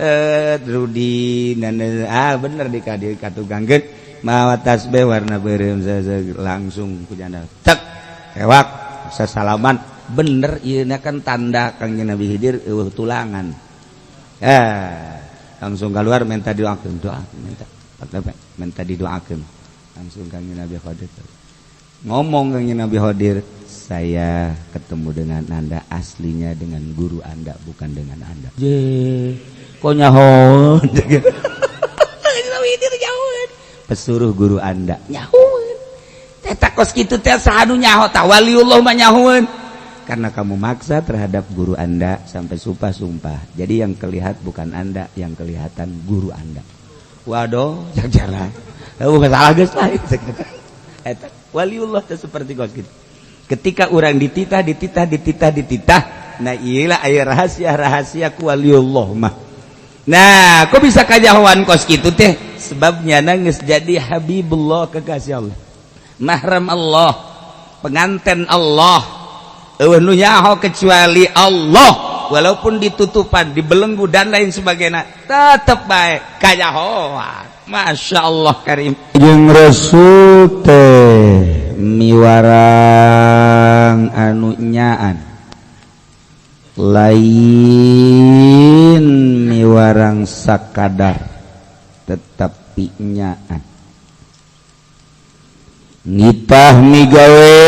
S1: eh Rudi, ah, bener di kadi katugangkeun mawa tasbih warna beureum, langsung ku janda cek hewak sasalaman. Bener ieu kan tanda Kangjeng Nabi Khidir, eueuh tulangan. Eh, langsung keluar minta doakeun, doa minta, minta didoakeun. Langsung Kangjeng Nabi Khidir ngomong, Kangjeng Nabi Khidir, "Saya ketemu dengan Anda aslinya dengan guru Anda, bukan dengan Anda." Je, kok nyaho pesuruh guru Anda nyahoeun teh kos kitu teh? Saha nu nyaho tah? Waliullah mah nyahoeun. "Karena kamu maksa terhadap guru Anda sampai sumpah-sumpah, jadi yang kelihat bukan Anda, yang kelihatan guru Anda." Waduh, jalan, oh, masalah geus lah. Eta waliullah teh seperti kos kitu. Ketika orang dititah, dititah, dititah, dititah, nah, iyalah aya rahasia-rahasia ku waliullah mah. Nah, kok bisa kajahoan kos kitu teh? Sebabnya nangis jadi Habibullah, kekasih Allah, mahram Allah, pengantin Allah. Eueuh nu nyaho kecuali Allah. Walaupun ditutupan, dibelenggu dan lain sebagainya, tetep baik kajahoan. Masya Allah karim. Jeung Rasul teh miwarang anu nyaan, lain miwarang sakadar, tetapi nyaan. Nitah migawe,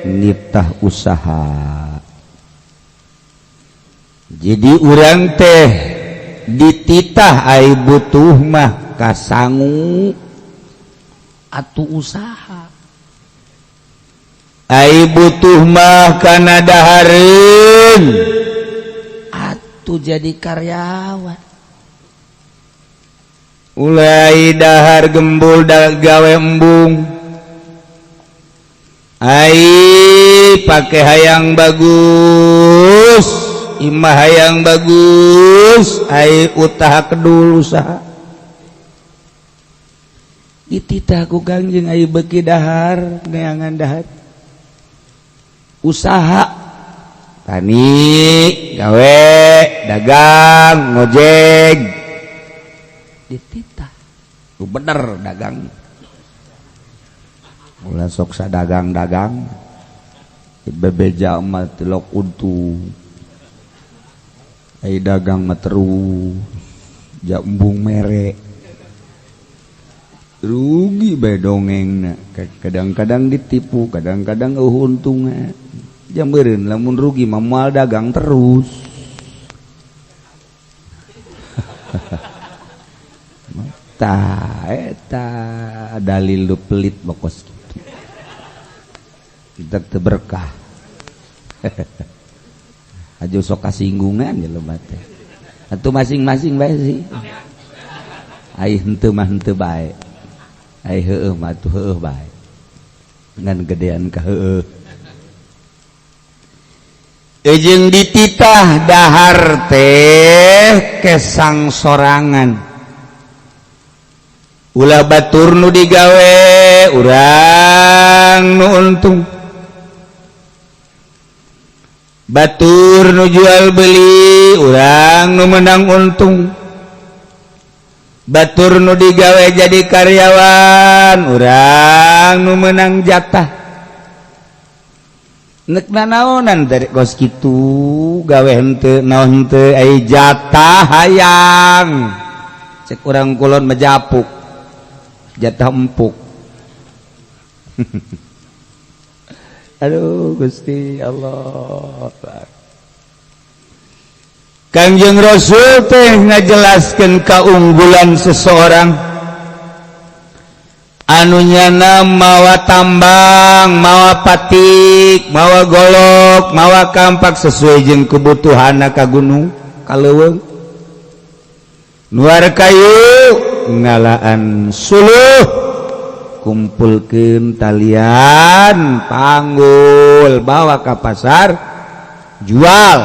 S1: nitah usaha. Jadi urang teh dititah, ai butuh mah kasangu atuh usaha, ai butuh mah kana dahareun atuh jadi karyawan. Ulai dahar gembul da gawe embung. Ai pake hayang bagus, imah hayang bagus, ai utaha kedul usaha. Dititah ku Kangjeng, ai beuki dahar, neangan dahar, usaha tani, gawe, dagang, ngojek. Dititah. Lu bener dagang, ulah sok dagang-dagang, bebeja mah tilok untung, ai dagang mah terus jambung mere, rugi bae dongeng. Kadang-kadang ditipu, kadang-kadang eueuh untungna. Jambereun lamun rugi mah moal dagang terus. Tah, eta dalil lu pelit bokos kitu. Kita teu berkah. Aja sok kasinggungan jelema teh. Atuh masing-masing bae sih. Ai henteu mah henteu bae. Ai heueuh mah atuh heueuh bae. Ngan gedean ka heueuh. Jeung dititah dahar teh kesang sorangan, ulah batur nu digawe urang nu untung, batur nu jual beli urang nu menang untung, batur nu digawe jadi karyawan urang nu menang jatah. Nek nanaonan dari kos kitu gawe henteu naon henteu, ai jatah hayang, cek urang kulon mejapuk jatah empuk. Aduh Gusti Allah. Kangjeng Rasul teh ngajelaskeun keunggulan seseorang anu nyana mawa tambang, mawa patik, mawa golok, mawa kampak sesuai jeung kebutuhan ka gunung, ka leuweung, nuar kayu, ngalaan suluh, kumpulkeun talian, panggul, bawa ke pasar, jual,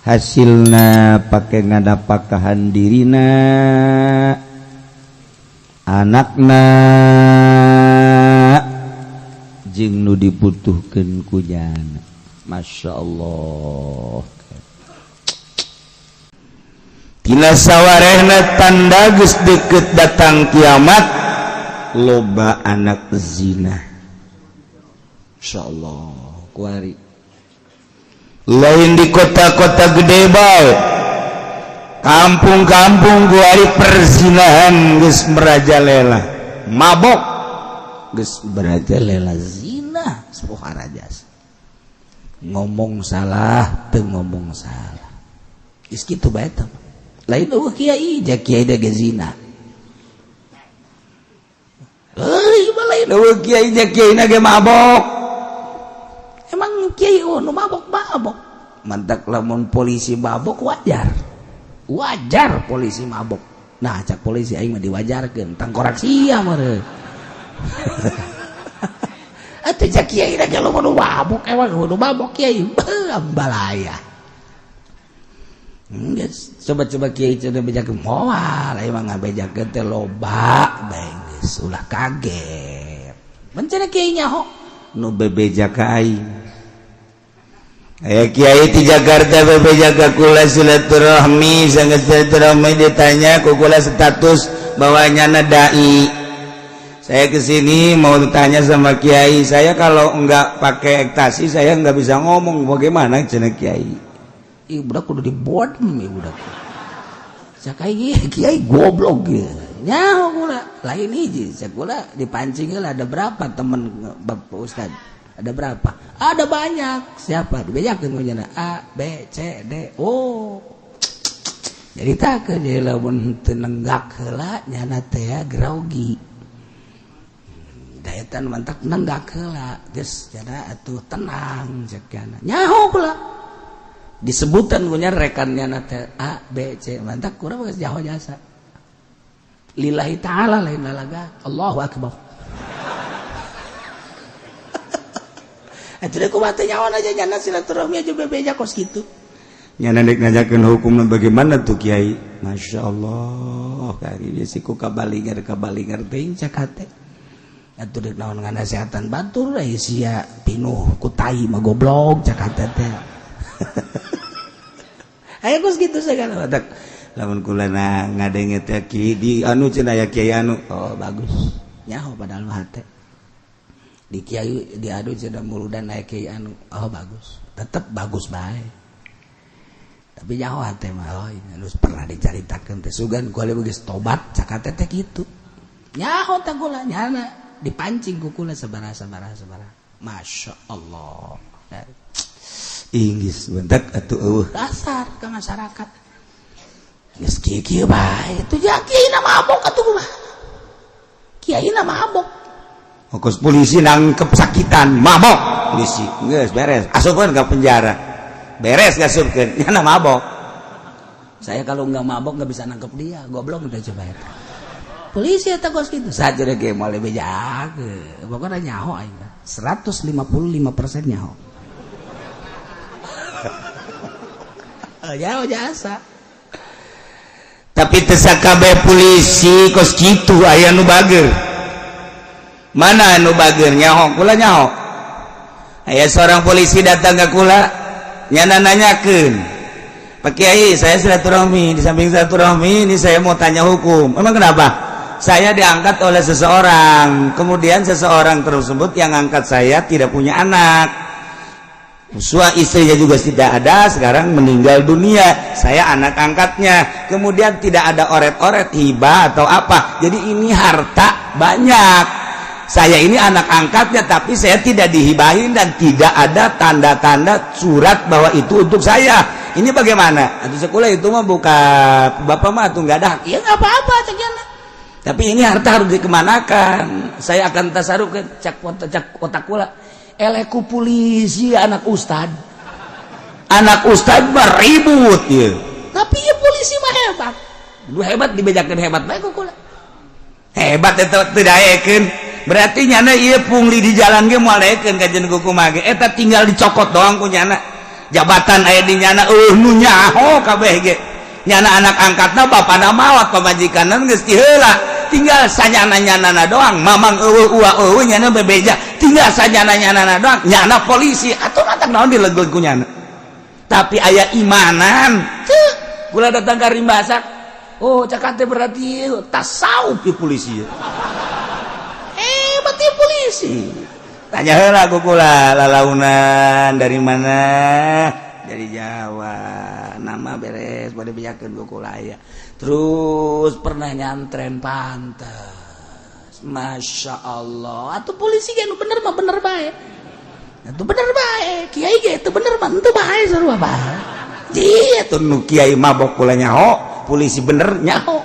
S1: hasilna pake ngadapakahan dirina, anakna, jeung nu dibutuhkeun ku jana. Masya Allah. Tina sawarehna tanda geus deket datang kiamat, loba anak zina. Masya Allah. Kuari lain di kota-kota gede bae, kampung-kampung kuari perzinahan geus merajalela, mabok geus merajalela, zina rajas, ngomong salah teu ngomong salah, geus kitu bae teh. Lain eueuh kiai, ja kiai da ge zina. Euy, lain eueuh kiai, ja kiai na ge mabok. Emang kiai oh nu mabok mabok? Mantak lamun polisi mabok wajar, wajar polisi mabok. Nah, cak polisi aing mah diwajarkeun, tangkorak sia meureun. Atuh cak kiai da ge nu mabok, emang nu mabok kiai balaya. Geus coba-coba kiai cenah bejakeun moal, emang ngabejakeun teh loba bae, geus ulah kaget. Bencana kiai nyaho nu bebeja ka aing. Aya kiai di Jakarta bebeja ka kula silaturahmi, sangat silaturahmi, ditanya ku kula status bahwa nyana dai. Saya kesini mau tanya sama kiai, saya kalau enggak pakai ekstasi saya enggak bisa ngomong, bagaimana cenah kiai? Ih, budak kudu dibodem, ieu budak. Cak kiai, kiai goblok ge. Nyaho kula, lain hiji, cak kula dipancing heula, ada berapa temen Bapak Ustad? Ada berapa? Ada banyak. Siapa? Dibejakeun ku nyana A, B, C, D. Oh. Jadi tak jadi lamun teu nenggak heula nyana teh grogi. Daetan mantak nenggak heula, geus jana atuh tenang cek nyana. Nyaho kula. Disebutan punya rekannya teh A, B, C, mantak kurang geus jaho jasa. Lillahi ta'ala lain lalaga. Allahu akbar. Atuh kumaha teh nyawa aja nyana silaturahmi aja bebeja kos kitu. Nyana dek ngajakeun hukumna bagaimana tuh kiai? Masya Allah, kali ieu siku kabalingar kabalingar teuing cak hate. Atuh dek naon nganasehatan batur aya sia pinuh ku tai mah goblok cak hate teh. Aya kos kitu sagala batak. Lamun kula ngadenge teh ki di anu cenah aya kiai anu, oh bagus. Nyaho padahal mah hate. Di kiai diadu cenah muludan aya kiai anu, oh bagus. Tetep bagus bae. Tapi nyaho hate mah, oh anu pernah dicaritakeun teh sugan kula geus tobat cak hate teh kitu. Nyaho teh kula nyana dipancing ku kula sabaraha sabaraha sabaraha. Masya Allah. Inggis bentak atuh eueuh dasar ke masyarakat. Geus kieu-kieu bae atuh ja kiai na mabok atuh kumaha. Kiai na mabok. Ongkos polisi nangkep sakitan mabok polisi geus beres asupkeun ka penjara. Beres ngasupkeun nyana mabok. Saya kalau nggak mabok nggak bisa nangkep dia, goblok udah coba eta. Polisi eta kos kitu saja ge moal bejakeun. Pokona nyaho aing 155% nyaho. Jauh jasa. Tapi teu sakabeh polisi kos kitu, aya nu bager. Mana anu bager nyaho kula nyaho. Aya seorang polisi datang ke kula nyana nanyakeun, Pak Kiai, saya silaturahmi, di samping silaturahmi ini saya mau tanya hukum. Emang kenapa? Saya diangkat oleh seseorang, kemudian seseorang tersebut yang angkat saya tidak punya anak. Sua istrinya juga tidak ada, sekarang meninggal dunia. Saya anak angkatnya. Kemudian tidak ada oret-oret hibah atau apa. Jadi ini harta banyak. Saya ini anak angkatnya, tapi saya tidak dihibahin dan tidak ada tanda-tanda surat bahwa itu untuk saya. Ini bagaimana? Atau sekolah itu mah bukan bapak mah atau nggak ada. Ya nggak apa-apa, tapi ini harta harus dikemanakan. Saya akan tasaruf ke cak cak otak kula. Eleh ku polisi, anak ustad, anak ustad beribut ya. Tapi ya polisi mah hebat, lu hebat dibejakan hebat baik kula hebat itu tidak yakin. Berarti nyana iya pungli di jalan ge moal daekeun kajian kumaha ge eta, tinggal dicokot doang ku nyana. Jabatan aya di nyana, eueuh nu nyaho kabeh ge. Nyana anak angkatna, bapana maot, pamajikanna geus tiheula, tinggal sanyana-nyanana doang. Mamang eueuh, ua eueuh, nyana bebeja, tinggal sanyana-nyanana doang. Nyana polisi atuh matak naon dilegeg ku nyana, tapi aya imanan. Ceu kula datang ka Rimbasak, oh cakate berarti tasawuf di polisi, hebat di polisi. Tanya heula ku kula, lalaunan dari mana? Dari Jawa. Nama beres, boleh bejakeun ku kula aya. Terus pernah nyantren? Pantes. Masya Allah atau polisi kan bener mah bener baik itu, bener baik. Kiai ge itu bener mah itu baik, seru apa. Iya tuh, nu kiai mabok kula nyaho, polisi bener nyaho,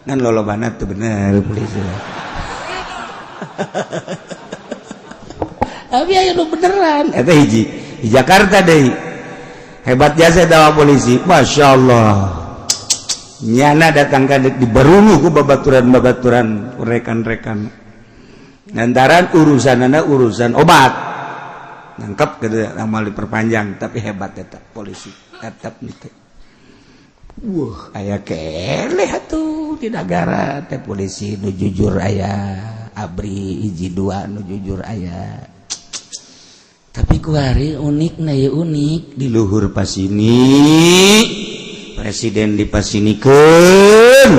S1: ngan lolobana tuh bener polisi. Tapi ayo nu beneran eta hiji di Jakarta deh, hebat jasa dawa polisi. Masya Allah, nyana datang ka di barungu ku babaturan-babaturan, rekan-rekan, lantaran urusan urusan obat nangkep gitu, amal diperpanjang. Tapi hebat eta polisi tetap nih. Wah, aya keleh atuh di negara teh polisi nu jujur aya, ABRI hiji dua nu jujur aya. Tapi kuari unik na ya, unik di luhur pasini, presiden dipasinikeun,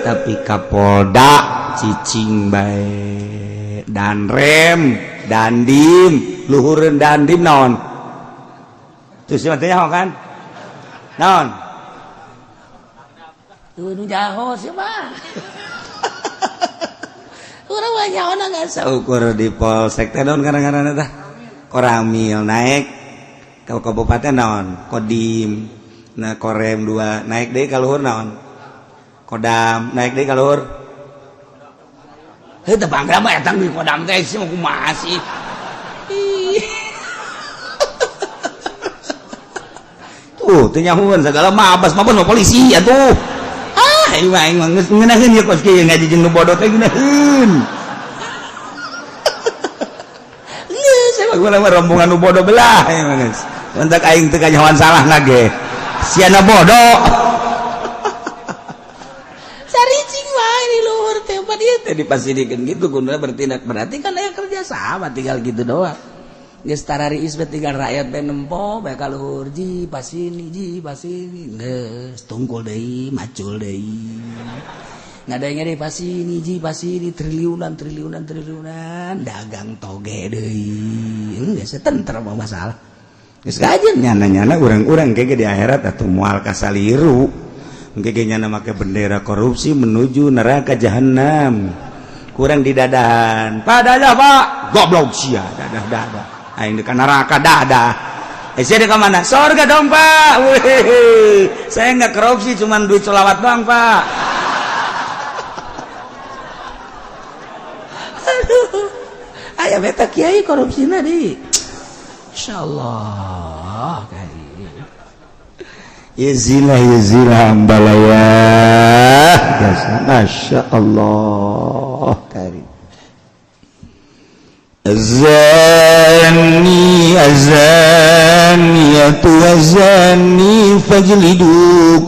S1: tapi Kapolda cicing bae. Danrem, Dandim, luhureun Dandim naon terus teh kan naon? Tuh nu jaho sih mah. Urang mah nyaho nggak saukur di polsek teh naon kadang-kadang tah? Koramil. Naik ke kabupaten naon? Kodim. Nah, Korem dua. Naik deh ka luhur naon? Kodam. Naik deh ka luhur. Heuh, teu bangga mah eta di Kodam teh sih kumaha sih. Tuh, teu nyahueun segala mabas mabas mah polisi atuh. Ah, aing mah geus ngeunaheun ieu kos kieu ngaji jeung nu bodoh teh ngeunaheun. Geus, saya mah rombongan nu bodoh belah ieu mah geus. Entak aing teu kanyahoan salah ge. Siana bodoh. Saricing wae di luhur teh pa dieu teh dipasirikeun gitu guna bertindak, berarti kan aya kerja sama, tinggal gitu doang. Geus tarariis bae, tinggal rakyat bae nempo bae ka luhur, ji pasini, ji pasini, geus tungkul deui, macul deui. Ngadenge deui pasini, ji pasini, triliunan triliunan triliunan dagang toge deui, geus tentrem mah masalah. Geus kajian nyana-nyana urang-urang kayak di akhirat atau moal kasaliru. Engke nyana make bendera korupsi menuju neraka jahanam. Kurang di dadahan. Padahal Pak, goblok sia, dadah-dadah. Aing di neraka dadah. Eh, sia di mana? Sorga dong, Pak. Wih, saya nggak korupsi, cuman duit solawat doang, Pak. Aduh. Aya beta kiai korupsina di. Insyaallah ya zina, ya zina ambalaya. Masya Allah karim. الزاني الزانية والزاني فاجلدوا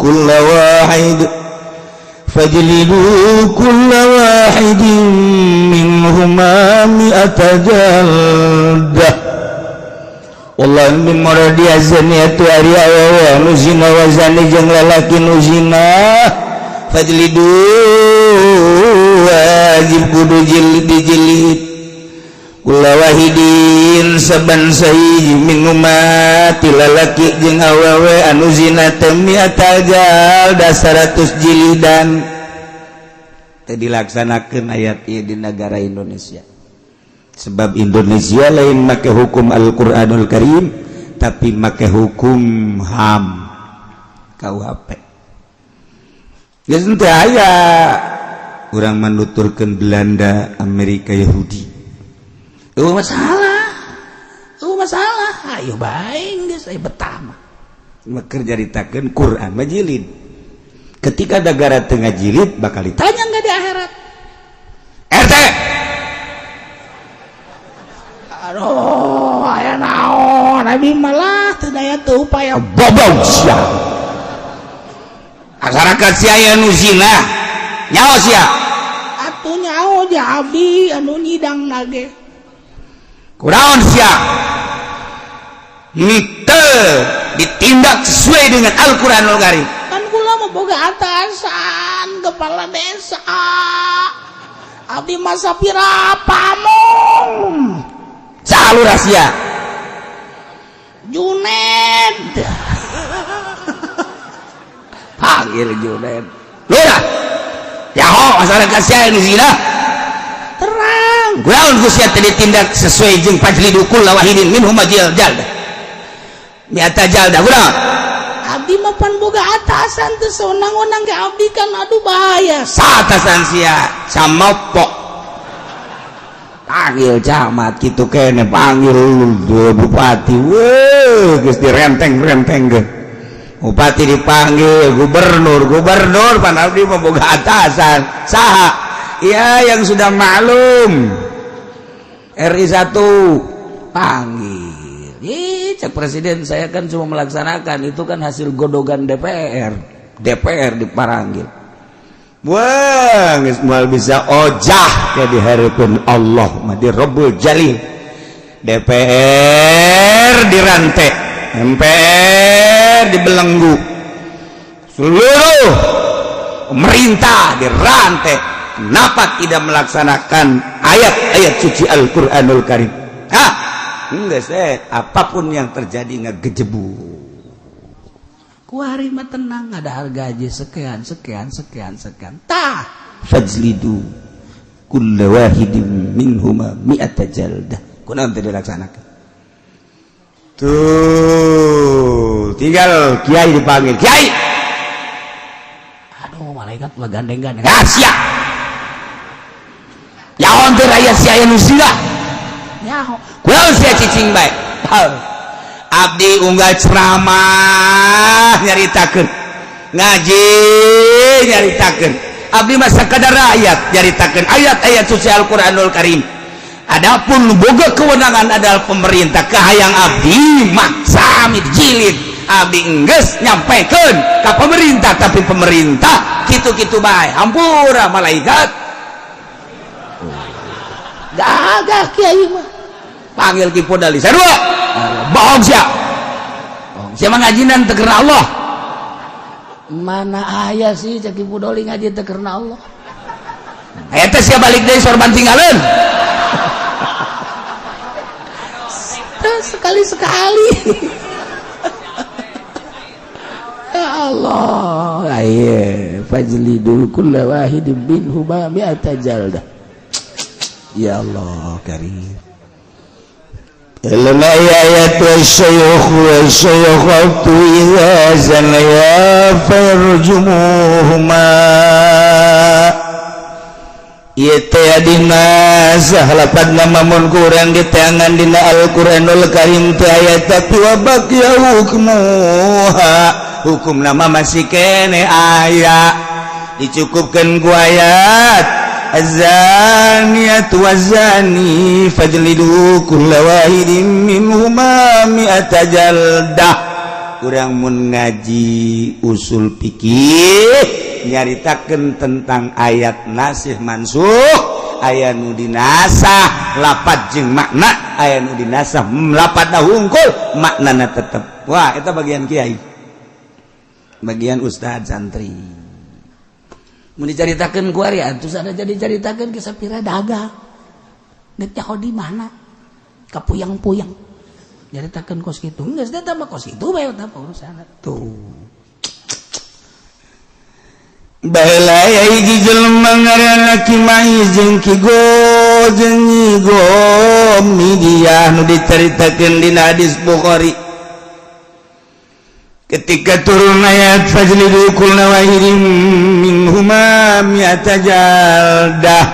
S1: كل واحد منهما 100 جلدة. والله min maradi. الزانية ari awewe anu zina, والزاني jeung lalaki nu zina. Fajlidu, wajib kudu jilid, dijilid, kulla wahidin, saban sahiji, minhuma, ti lalaki jeung awewe anu zina teh, mi'ata jaldah, 100 jilidan. Teu dilaksanakeun ayat ieu di negara Indonesia, sebab Indonesia lain make hukum Al-Qur'anul Karim, tapi make hukum HAM, KUHP. Geus teu aya urang menuturkeun Belanda, Amerika, Yahudi. Oh, masalah, oh, masalah. Ayo baik geus, aya betah mah kerja caritakeun Quran mah jilid. Ketika negara tengah jilid, bakal ditanya nggak di akhirat? RT, aduh, aya naon? Abi malah teu daya teu upaya. Bobong sia. Masyarakat sia aya nu zina, nyaho sia?
S2: Atuh nyaho ja, abdi anu nyidang nage.
S1: Kunaon sia henteu ditindak sesuai dengan Al-Qur'anul Karim?
S2: Kan kula mah boga atasan kepala desa. Abdi masa pira pamong.
S1: Saha lurah sia?
S2: Juned.
S1: Panggil Juned, lurah. Nyaho masyarakat sia nu zina?
S2: Terang.
S1: Kunaon ku sia teu ditindak sesuai jeung fajlidu kulla wahidin minhum jaldah, mi'ata jaldah? Kunaon?
S2: Abdi mah pan boga atasan, teu sewenang-wenang ge abdi kan, aduh, bahaya.
S1: Saatasan sia samopok. Panggil camat gitu kene, panggil bupati. Weh, geus direnteng-renteng ge. Bupati dipanggil, gubernur, gubernur, pan abdi mah boga atasan. Saha? Ya, yang sudah maklum. RI 1 panggil. Ih, cek presiden, saya kan cuma melaksanakan, itu kan hasil godogan DPR. DPR diparanggil. Wah, geus moal bisa ojah ya di hareupeun Allah mah, di Rabbul Jalil. DPR dirantai, MPR dibelenggu, seluruh pemerintah dirantai. Kenapa tidak melaksanakan ayat-ayat suci Al-Quranul Karim? Ah, enggak, saya apapun yang terjadi ngegejebu.
S2: Kuari mah tenang, ada harga gaji sekian sekian sekian sekian tah.
S1: Fajlidu kulla wahidin minhuma mi'ata jaldah. Kunaon teu dilaksanakan? Tuh, tinggal kiai dipanggil. Kiai.
S2: Aduh, malaikat mah gandeng-gandeng.
S1: Ah, sia. Nyaho teu raya sia aya nu zina?
S2: Nyaho.
S1: Kunaon sia cicing bae? Abdi unggal ceramah nyaritakeun, ngaji nyaritakeun, abdi mah sakadar rakyat nyaritakeun ayat-ayat suci Al-Qur'anul Karim. Adapun boga kewenangan adalah pemerintah, kahayang abdi maksa jilid. Abdi enggeus nyampaikan ke pemerintah, tapi pemerintah kitu-kitu bae. Hampura, malaikat.
S2: Gagah kiai mah.
S1: Panggil Ki Podali sarua. Bohong sia, sia mah ngajinan teu karena Allah.
S2: Mana aya sih cek Ibu Doli ngaji teu karena Allah?
S1: Eta sia balik deui sorban tinggalin.
S2: Sekali-sekali. Ya Allah, aye fajlidul kulla wahidin minhuma mi'ata jaldah.
S1: Ya Allah karim. لما آيات الشيوخ والشيخة إذا زنيا فارجموهما. Ieu teh dina sahlapan mun kurang diteangan dina Al-Qur'anul Karim teh aya, tapi wa baqiya hukmuha, hukum nama masih kene aya, dicukupkan ku ayat Az-zaniyatu waz-zani fajlidu kulla wahidin minhuma mi'ata jaldah. Kurang mun ngaji usul fikih nyaritakeun tentang ayat nasih mansuh, aya nu dinasah lapad jeung makna, aya nu dinasah lapad hungkul, maknana tetep. Wah, eta bagian kiai, bagian ustad, santri.
S2: Mun dicaritakeun ku ari atuh ada jadi caritakeun ke sapira dagang. Dek nyaho di mana? Kapuyang-puyang. Caritakeun kos kitu. Geus teh mah kos kitu bae eta urusan. Tuh.
S1: Baheula aya hiji jelema ngaranna Ki Maiz jeung Ki Go jeung Nyi Gomidiyah nu dicaritakeun dina hadis Bukhari. Ketika turun ayat fajlidu kulla wahidin minhuma mi'ata jaldah,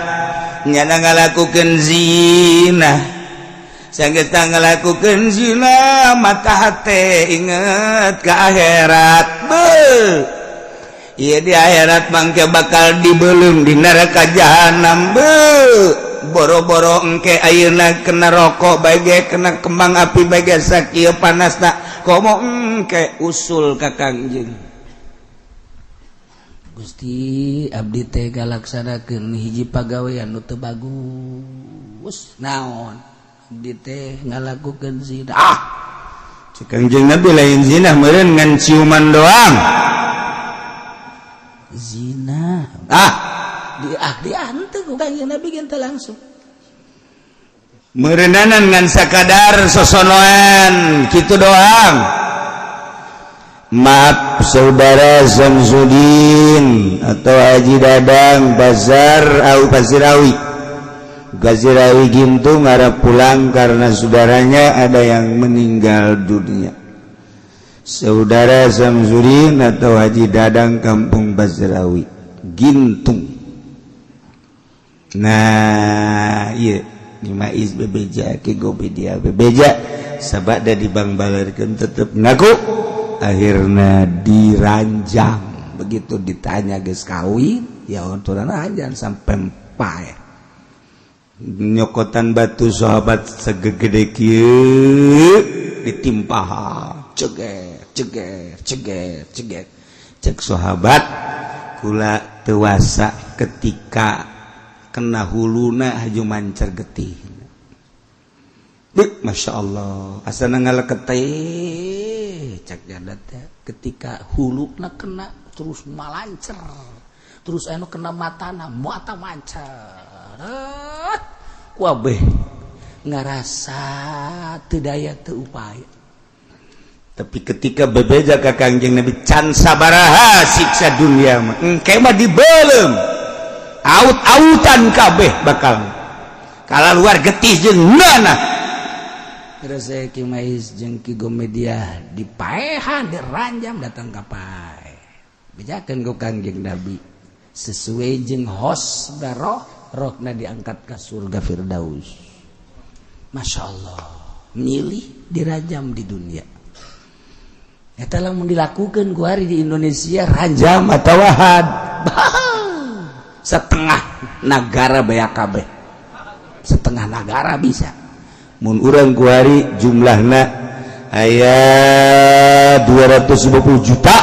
S1: nyana ngalakukeun zina. Sanggeus ngalakukeun zina, mata hate inget ka akhirat. Beuh. Iya, di akhirat mangke bakal dibelum di neraka jahanam. Beuh. Boro-boro engke ayeuna kena rokok bae, kena kembang api bae, sakieu panasna, komo engke usul ka Kangjeng.
S2: Gusti, abdi teh ngalaksanakeun hiji pagawean nu teu bagus. Naon? Abdi teh ngalakukeun zina.
S1: Ah, cek Kangjeng Nabi, lain zina meureun, ngan ciuman doang.
S2: Zina.
S1: Ah.
S2: Di ah diante ku Kangjeng Nabi ge langsung.
S1: Meureunanan ngan sakadar sosonoan kitu doang. Maaf, saudara Samsudin atau Haji Dadang Bazar au Pasirawi Gazirawi Gintung ngarap pulang karena saudaranya ada yang meninggal dunia. Saudara Samsudin atau Haji Dadang, Kampung Basrawi, Gintung. Nah, iya, Maiz bebeja, Ki Gobedia bebeja, sabada dibangbalerkeun tetep ngaku, akhirnya diranjang. Begitu ditanya, geus kawin ya, ontoran aja sampai paeh. Nyokotan batu sahabat segede kieu ditimpah, ceger ceger ceger ceger. Cek sahabat, kula tewasa ketika kena huluna haju mancar getih. Beuh, Masya Allah, asana ngaleket teh cek janda teh,
S2: ketika huluna kena terus malancer, terus anu kena matana, mata mancar kabeh, ngarasa teu daya teu upaya.
S1: Tapi ketika bebeja ka Kangjeng Nabi, can sabaraha siksa dunia mah, engke mah dibelem aut-autan kabeh, bakal kala luar getih jeung nanah.
S2: Terus saya Ki Mais jeung Ki Gomedia dipaehan, diranjam, datang ka paeh, bejakeun ku Kangjeng Nabi sesuai jeung hos roh rohna diangkat ke surga Firdaus. Masya Allah, milih dirajam di dunia. Eta lamun dilakukan ku hari di Indonesia, ranjam
S1: atau had, setengah negara beak kabeh,
S2: setengah negara bisa.
S1: Mun urang kuari jumlahna aya 250 juta,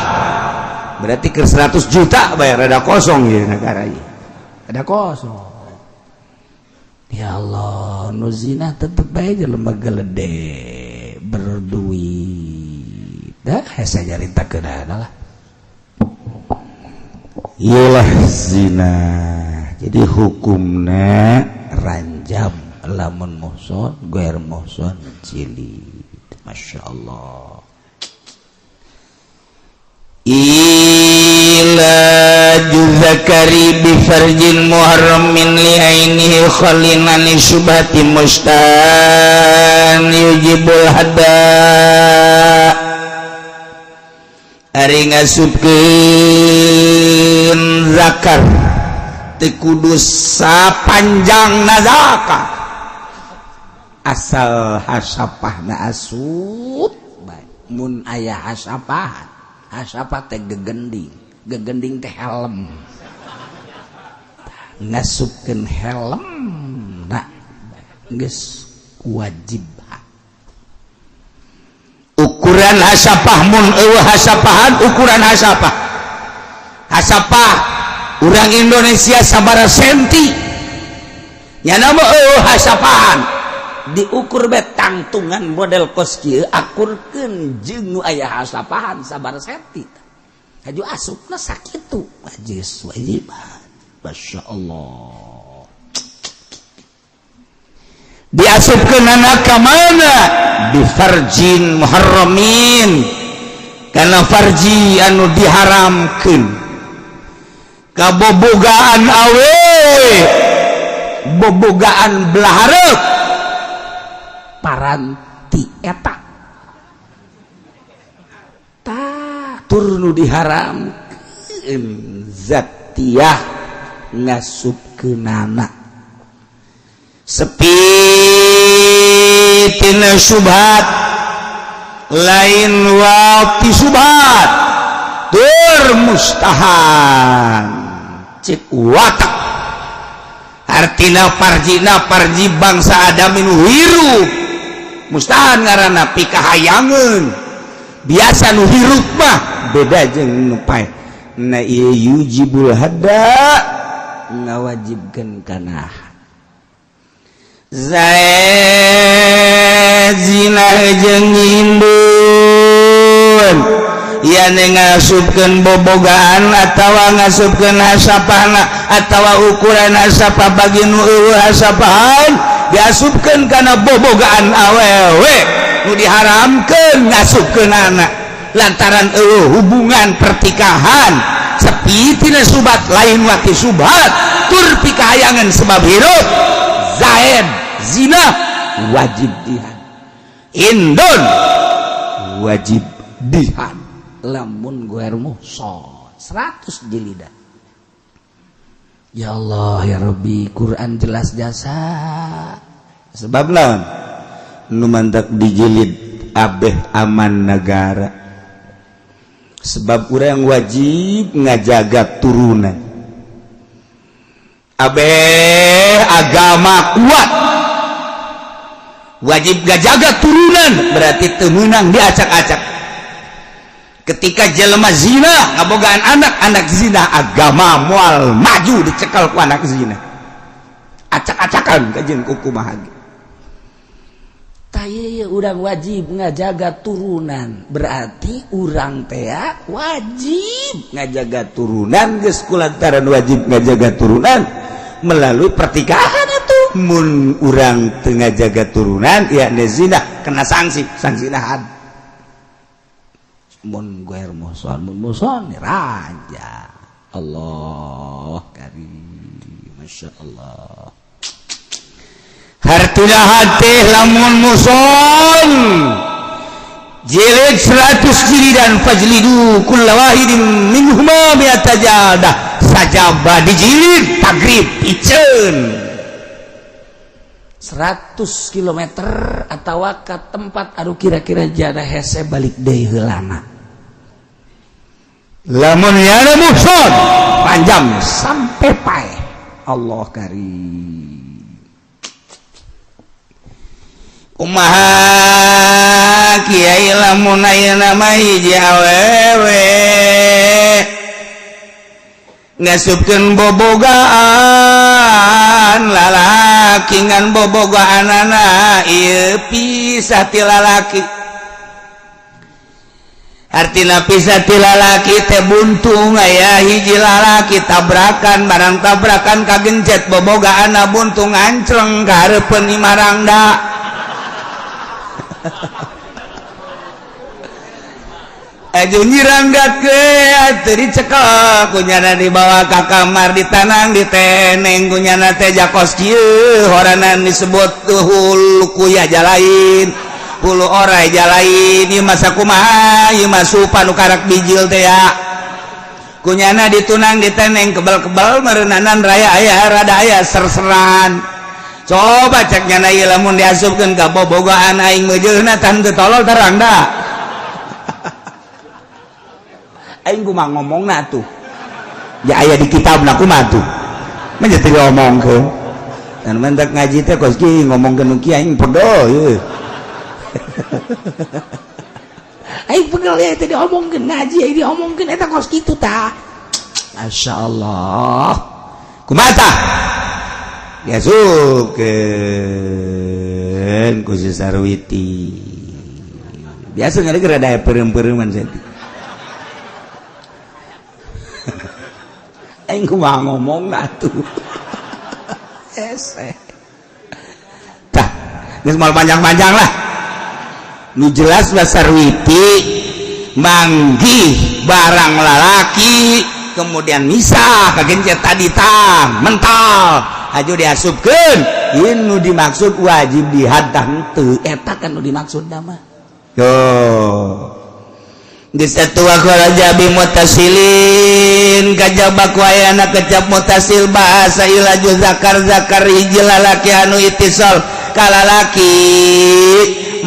S1: berarti ke 100 juta bayar ada kosong ya negara ini.
S2: Ada kosong. Ya Allah, nu zina tetep aja jelema gelede berduit dah, hese nyaritakeun lah.
S1: Iyalah, zina jadi hukumna
S2: ranjam lamun muhson, gair muhson jilid. Masya Allah.
S1: Ilaju zakari bi farjin muharramin li ainihi khalin ani syubhati mustan yujibul hadda. Ari ngasupkeun zakar teu kudu sapanjang nazaka, asal hasapahna asup
S2: bae. Mun aya hasapahan, hasapah teh gegending, gegending teh helm, ngasupkeun helm nah geus wajib.
S1: Ukuran hasapah, mun eueuh hasapahan, ukuran hasapah, hasapah urang Indonesia sabara senti nya mah eueuh hasapahan,
S2: diukur be tangtungan model kos kieu, akurkeun jeung nu aya hasapahan sabaraha senti. Haju asupna sakitu wajis wajiban. Masya Allah.
S1: Diasupkeun anak ka mana? Di farjin muharramin, kana farji anu diharamkeun. Kabobogaan awewe, bobogaan belah hareup
S2: paranti eta tah tur nu diharamkeun zatiyah ngasupkeunana
S1: sepi tina syubhat, lain wati syubhat tur mustahan cek watak. Artina parjina parji bangsa Adam nu hirup mustahan ngaranna pikahayangeun. Biasa nu hirup mah beda jeung nu paeh. Na ieu yujibul hadda,
S2: ngawajibkeun kana
S1: zaid zina jeung indun yani ngasupkeun bobogaan atawa ngasupkeun hasapahna atawa ukuran hasapah bagi nu eueuh hasapahan diasupkeun kana bobogaan awewe nu diharamkeun ngasupkeun anak lantaran eueuh hubungan pertikahan sepi tina subat lain wati subat tur pikahayangan sebab hirup zaid zina wajib dihad, indun wajib dihad.
S2: Lamun goer muhson 100 jilidan. Ya Allah ya Rabbi, Quran jelas jasa.
S1: Sebab lawan nu mantak dijilid abeh aman negara, sebab urang wajib ngajaga turunan abeh agama kuat, wajib ngajaga turunan berarti teu meunang diacak-acak. Ketika jelema zina ngabogaan anak, anak zina agama moal maju dicekal ku anak zina, acak-acakan kajeun kumaha ge.
S2: Tah ieu urang wajib ngajaga turunan, berarti urang teh wajib
S1: ngajaga turunan geus kulantaran wajib ngajaga turunan melalui pertikahan itu. Mun urang teu ngajaga turunan ya zina kena sanksi, sanksi had.
S2: Mun goer muhson, mun muhson raja. Allah karim, Masya Allah.
S1: Hartina hati lamun muhson jilid 100 jilidan, fajlidu kulla wahidin minhuma mi'ata jaldah, sajaba dijilid tagrib iceun.
S2: 100 km atau ke tempat aduh kira-kira jada hese balik deui heulana.
S1: Lamun yana muhson panjang
S2: sampai paeh. Allah karim.
S1: Kumaha kiai lamun ayeuna mah hiji awewe ngasupkeun bobogaan lalaki ngan bobogaanana ieu pisah ti lalaki. Artina pisah ti lalaki teh buntung aya hiji lalaki tabrakan, barang tabrakan kagencet bobogaanna buntung ngancleng ka hareupeun imarangda. Aju nyiranggat ke teu dicekel kunyana dibawa ka kamar ditanang diteneng kunyana teh jakos kieu horanan disebut hulu kuya jalain hulu orai jalain ieu masa kumaha ieu mah supa nu karak bijil teh ya kunyana ditunang diteneng kebal-kebal meureunanan raya aya rada aya serseran. Coba cek nyana ieu lamun diasupkeun ka bobogohan aing meujeuna tan teu tolol terang da. Aing kumaha ngomongna tuh ya aya di kitabna kumaha tuh mah teu diomongkeun dan mentak ngaji teh kos kieu ngomongkeun nu kieu aing podo ieu.
S2: Aing pegel ya teh diomongkeun ngaji aing diomongkeun eta kos kitu tah. Masyaallah.
S1: Kumaha tah? Diasupkeun ku si Sarwiti. Biasa ngari rada peureum-peureuman saeutik.
S2: Aing kumaha ngomong atuh. Hese.
S1: Tah, geus moal panjang-panjang lah. Nu jelas mah Sarwiti manggih barang lalaki, kemudian misah kagencet tadi, tah mental aju diasupkeun. Ieu nu dimaksud wajib dihad tah henteu.
S2: Eta kan nu dimaksud mah.
S1: Tuh. Geus atuh kharaja bi muttasilin, kajaba ku ayana kecap muttasil bahasa ilaju zakar, zakar hiji lalaki anu ittisal ka lalaki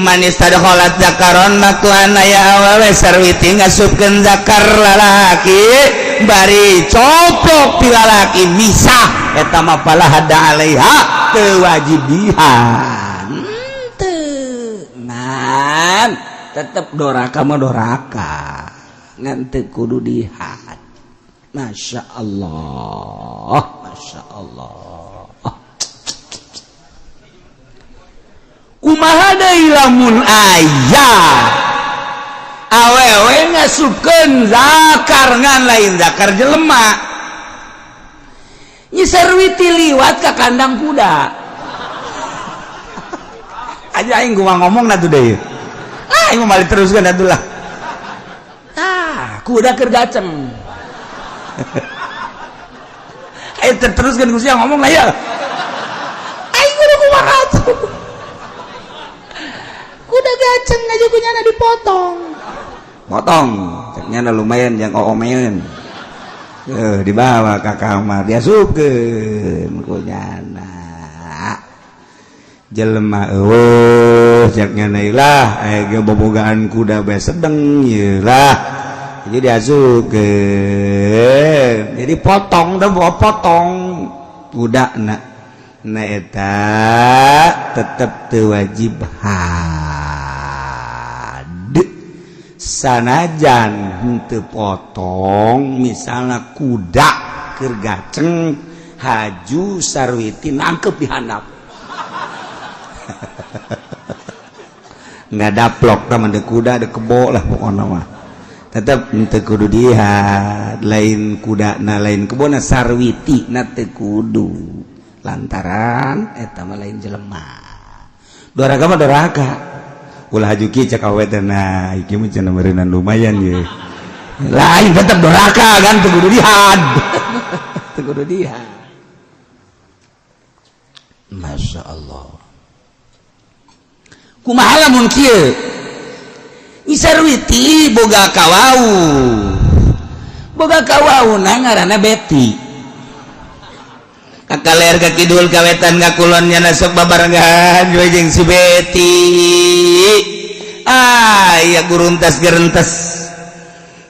S1: manis tadkholat zakaron maktuan aya awewe. Sarwiti ngasupkeun zakar lalaki, bari coplok ti lalaki misah, eta mah fala hadda alaiha, teu wajib dihad.
S2: Henteu. Ngan tetep doraka mah doraka. Ngan teu kudu dihad. Masya Allah, Masya Allah.
S1: Kumaha deui lamun aya awewe ngasupkeun zakar ngan lain zakar jelema?
S2: Nyi Sarwiti liwat ka kandang kuda.
S1: Aja aing kumaha ngomong atuh deui. Ah, aing mah balik teruskeun atuh lah.
S2: Ah, kuda keur gaceng.
S1: Ayo teruskeun ku sia ngomong lah ya. Aing kudu kumaha atuh.
S2: Kuda gaceng aja ku nyana dipotong.
S1: Potong, ceknya lumayan yang oomeun. Eh, dibawa ke kamar, diasupkeun ku nyana. Jelema eueuh cek nyana lah, aya ge bobogaan kuda bae sedeng ieu lah. Jadi diasupkeun. Jadi potong dah, bawa potong kuda na. Nah, eta tetep teu wajib had sanajan henteu potong. Misalnya kuda keur gaceng, haju Sarwiti nangkep di handap, nggak daplok teman de kuda de kebo lah, pokoknya mah tetep henteu kudu dihad. Lain kuda na, lain kebo na, Sarwiti na teu kudu,
S2: Lantaran eta mah lain jelema.
S1: Doraka mah doraka, ulah haju kieu cek awewe teh, nah iki mah cenah meureunnan lumayan ye. Lain, tetep doraka kan teu kudu dihad.
S2: Teu kudu dihad. Masya Allah.
S1: Kumaha lamun kieu? Nyi Sarwiti boga kawau.
S2: Boga kawauna ngaranna Beti.
S1: Ka kaler ka kidul, ka wetan ka kulon, nya sok babarengan we jeung si Beti. Ah, iya guruntas gerentes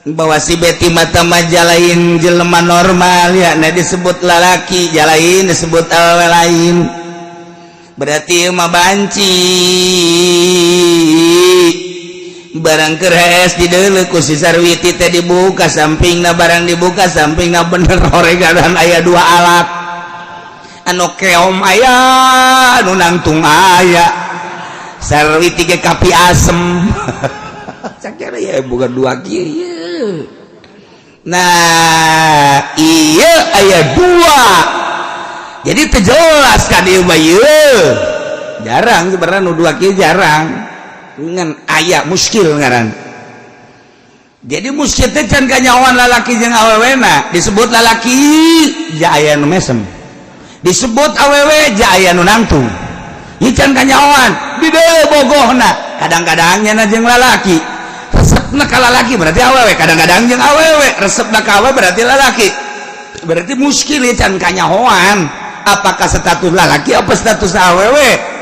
S1: bahwa si Beti mata lain jelema normal ya, nah disebut lalaki jalain, disebut awewe lain, berarti ieu mah banci. Barang keres dideuleu ku si Sarwiti teh, dibuka sampingna. Barang dibuka sampingna, bener horegadan aya dua alat, anu keom aya, anu nangtung aya. Sarwiti ge kapi asem.
S2: Cak ya bukan dua kieu ieu.
S1: Nah, iya aya dua, jadi teu jelas kan ieu mah. Ieu jarang sebenarnya nu dua kieu, jarang ngan aya muskil ngaran. Jadi muskil teh can kanyahoan lalaki jeung awewena. Disebut lalaki ja aya nu mesem, disebut awewe ja aya nu nangtung. Ieu can kanyahoan di deuleu bogohna. Kadang-kadang nyana jeung lalaki, resepna ka lalaki berarti awewe, kadang-kadang jeung awewe, resepna ka awewe berarti lalaki. Berarti muskil ieu, can kanyahoan apakah status lalaki apa status awewe.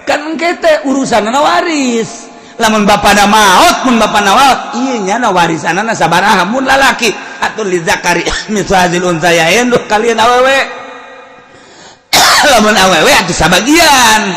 S2: Kan engke teh urusanna waris.
S1: Lamun bapana maot, mun bapana maot, ieu nyana warisanana sabaraha? Mun lalaki atuh lizakari mitslu hadzil unsayain, duh kalian awewe. Lamun awewe atuh sabagian,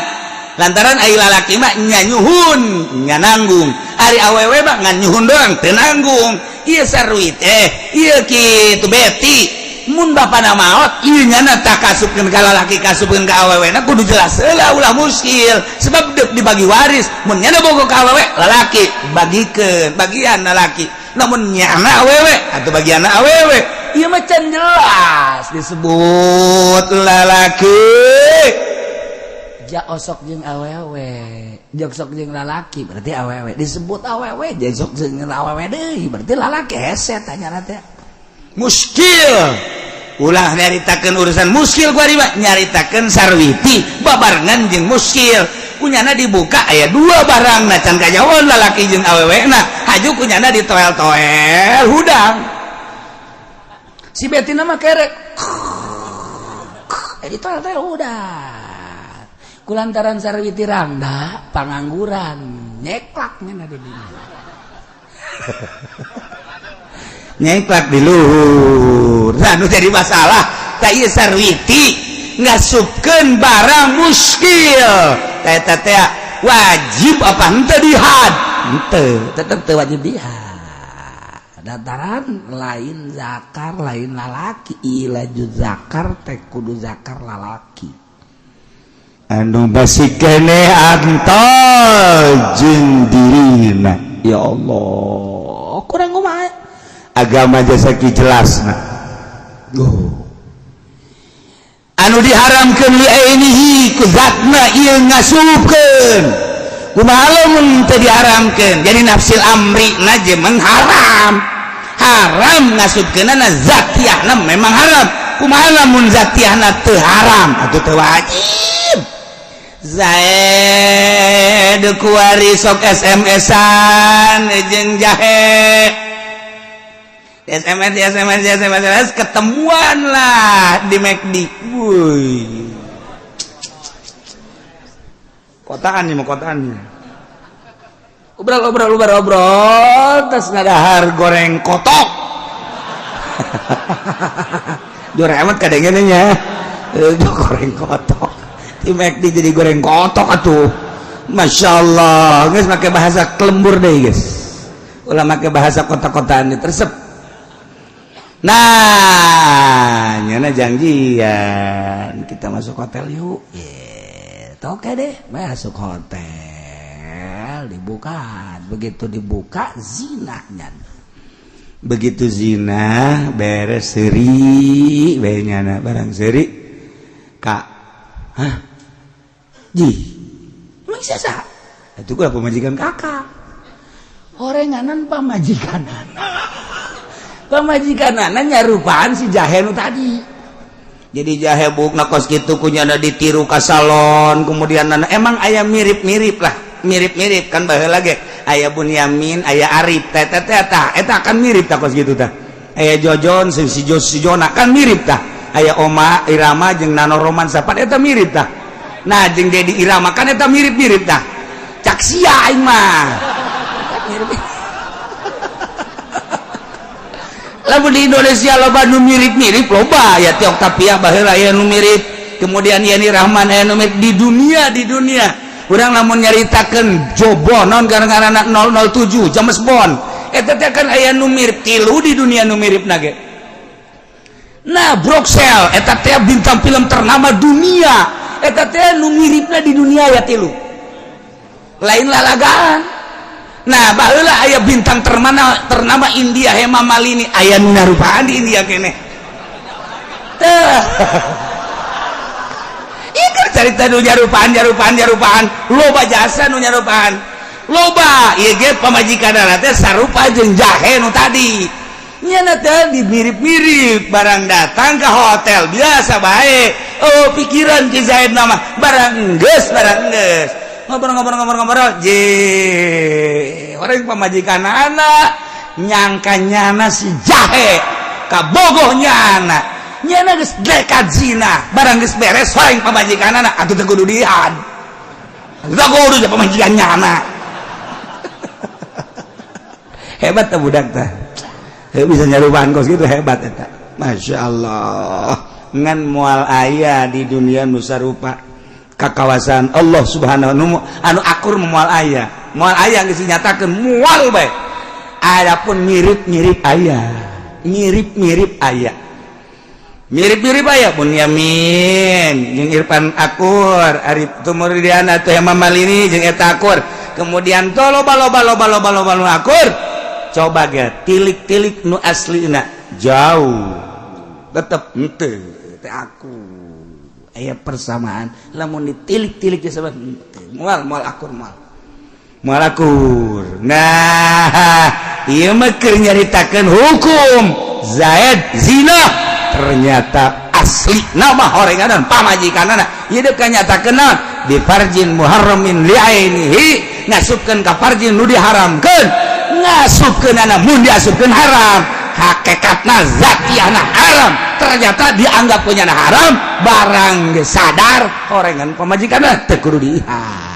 S1: lantaran ari lalaki mah nya nyuhun nya nanggung, ari awewe mah ngan nyuhun doang, teu nanggung. Ieu Sarwit eh ieu kitu Beti, mun bapana maot, ieu nyana tak kasupkeun ka lalaki, kasupkeun ka awewe na, kudu jelas heula, ulah muskil, sebab deuk dibagi waris. Mun nyana bogo ka awewe, lalaki bagikeun bagian lalaki, namun nyana awewe atau bagian awewe. Ieu mah can jelas disebut lalaki.
S2: Ja osok jeung awewe, jok sok jeung lalaki berarti awewe, disebut awewe, jok jeung awewe deui berarti lalaki, hese tanya teh.
S1: Muskil, ulah nyaritakeun urusan muskil gua mah, nyaritakeun Sarwiti babarengan jeung muskil. Kunyana dibuka aya dua barang na can kajawan lalaki jeung awewe na, haju kunyana ditoel-toel hudang.
S2: Si Betina mah kerek ditoel-toel hudang kulantaran Sarwiti rangda pangangguran nyeklak nya di dinya.
S1: Nyeklak di luhur. Nah, nu jadi masalah tak ieu Sarwiti ngasupkeun barang muskil eta teh wajib apa henteu dihad? Henteu,
S2: tetep teu wajib dihad, dataran lain zakar lain lalaki, ilaju zakar teh kudu zakar lalaki.
S1: Anu masih kene antol jeung dirina. Ya Allah,
S2: kurang kumaha?
S1: Agama jasa ki jelasna. Oh. Anu diharamkeun li ainihi ku zatna ieu ngasupkeun, kumaha lamun teu diharamkeun? Jadi nafsil amri na je mengharam, haram ngasupkeunana, zatiahna memang haram. Kumaha lamun zatiahna teu haram atuh teu wajib? Zaid kuari sok SMS-an jeung jahe, SMS, SMS, SMS, SMS, ketemuan lah di McD. Woi, kotaan nih mau kotaan nih.
S2: Obrol obrol obrol obrol, terus
S1: ngadahar goreng kotok. Jore amat kadangnya nya. Goreng kotok di McD jadi goreng kotok atuh. Masya Allah, guys, pakai bahasa kelembur deh, guys. Ulah pakai bahasa kota-kotaan tersep. Nah, nyana janjian kita masuk hotel yuk.
S2: Yeah, oke deh, masuk hotel, dibuka, begitu dibuka zina nyan.
S1: Begitu zina beres seri, bae nyana barang seri. Kak, hah? Ji,
S2: emang siapa?
S1: Itu gua pemajikan kakak.
S2: Orenganan pamajikanan. Pamajikanana nyarupaan si jahe nu tadi.
S1: Jadi jahe buk kos gitu kunyana ditiru ka salon, kemudian nana emang aya mirip-mirip lah, mirip-mirip kan baheula ge aya Bunyamin, aya Arif, teh teh teh tah eta kan mirip tah kos gitu tah. Aya Jojon si si Jo si Jona kan mirip tah. Aya Oma Irama jeung Nano Roman sapat eta mirip tah. Nah, jeung Dedi Irama kan eta mirip-mirip tah. Cak sia aing mah.
S2: Mirip.
S1: Lamun di Indonesia loba nu mirip-mirip, loba ya Tio Octavia baheula aya nu mirip, kemudian Yani Rahman aya nu mirip di dunia. Di dunia urang lamun nyaritakeun Jobo non gara-gara 007 James Bond eta teh kan aya nu mirip tilu di dunia nu mirip nage. Nah, Bruxelles eta teh bintang film ternama dunia, eta teh nu miripna di dunia ya tilu, lain lalagaan. Nah, baheula aya bintang ternama ternama India Hema Malini, aya nu narupaan di India keneh teh. Ieu keur carita nu nyarupaan, nyarupaan, nyarupaan, loba jasa nu nyarupaan loba. Ieu ge pamajikanna teh sarupa jeung jahe nu tadi nyana teh dimirip-mirip. Barang datang ke hotel biasa bae, oh pikiran Ki Zaid nama barang geus, barang geus ngobrol-ngobrol-ngobrol-ngobrol, je orang pamajikan anak nyangka nyana si jahe kabogoh nyana, nyana geus dekat zina, barang geus beres orang pamajikan anak atuh teu kudu dihad, teu kudu pamajikan nyana. Hebat teh budak teh bisa nyarupaan kos gitu, hebat eta, Masya Allah. Ngan moal aya di dunia nu sarupa kakawasan Allah Subhanahu wa anu akur, moal aya, moal aya geus dinyatakeun moal bae. Adapun mirip-mirip aya, mirip-mirip aya, mirip-mirip aya Bunyamin jeung Irfan akur, Arif Tumurdiana teh Hema Malini jeung eta akur, kemudian to loba loba loba loba loba nu akur. Coba ge tilik-tilik nu aslina jauh.
S2: Tetep henteu teh aku aya persamaan. Lamun ditilik-tilik disebut henteu, moal moal akur, moal
S1: moal akur. Nah, ieu mah keur nyaritakeun hukum Zaid zina, ternyata asli nama horenganan pamajikanana. Ieu deuk nyatakeun naon? Bi farjin muharramin li'ainihi, ngasupkeun ka farjin nu diharamkeun, ngasupkeun mun diasupkeun haram, hakikatna zatiahna haram. Ternyata dianggap punya haram, barang sadar horengan pamajikanna teu kudu diihan.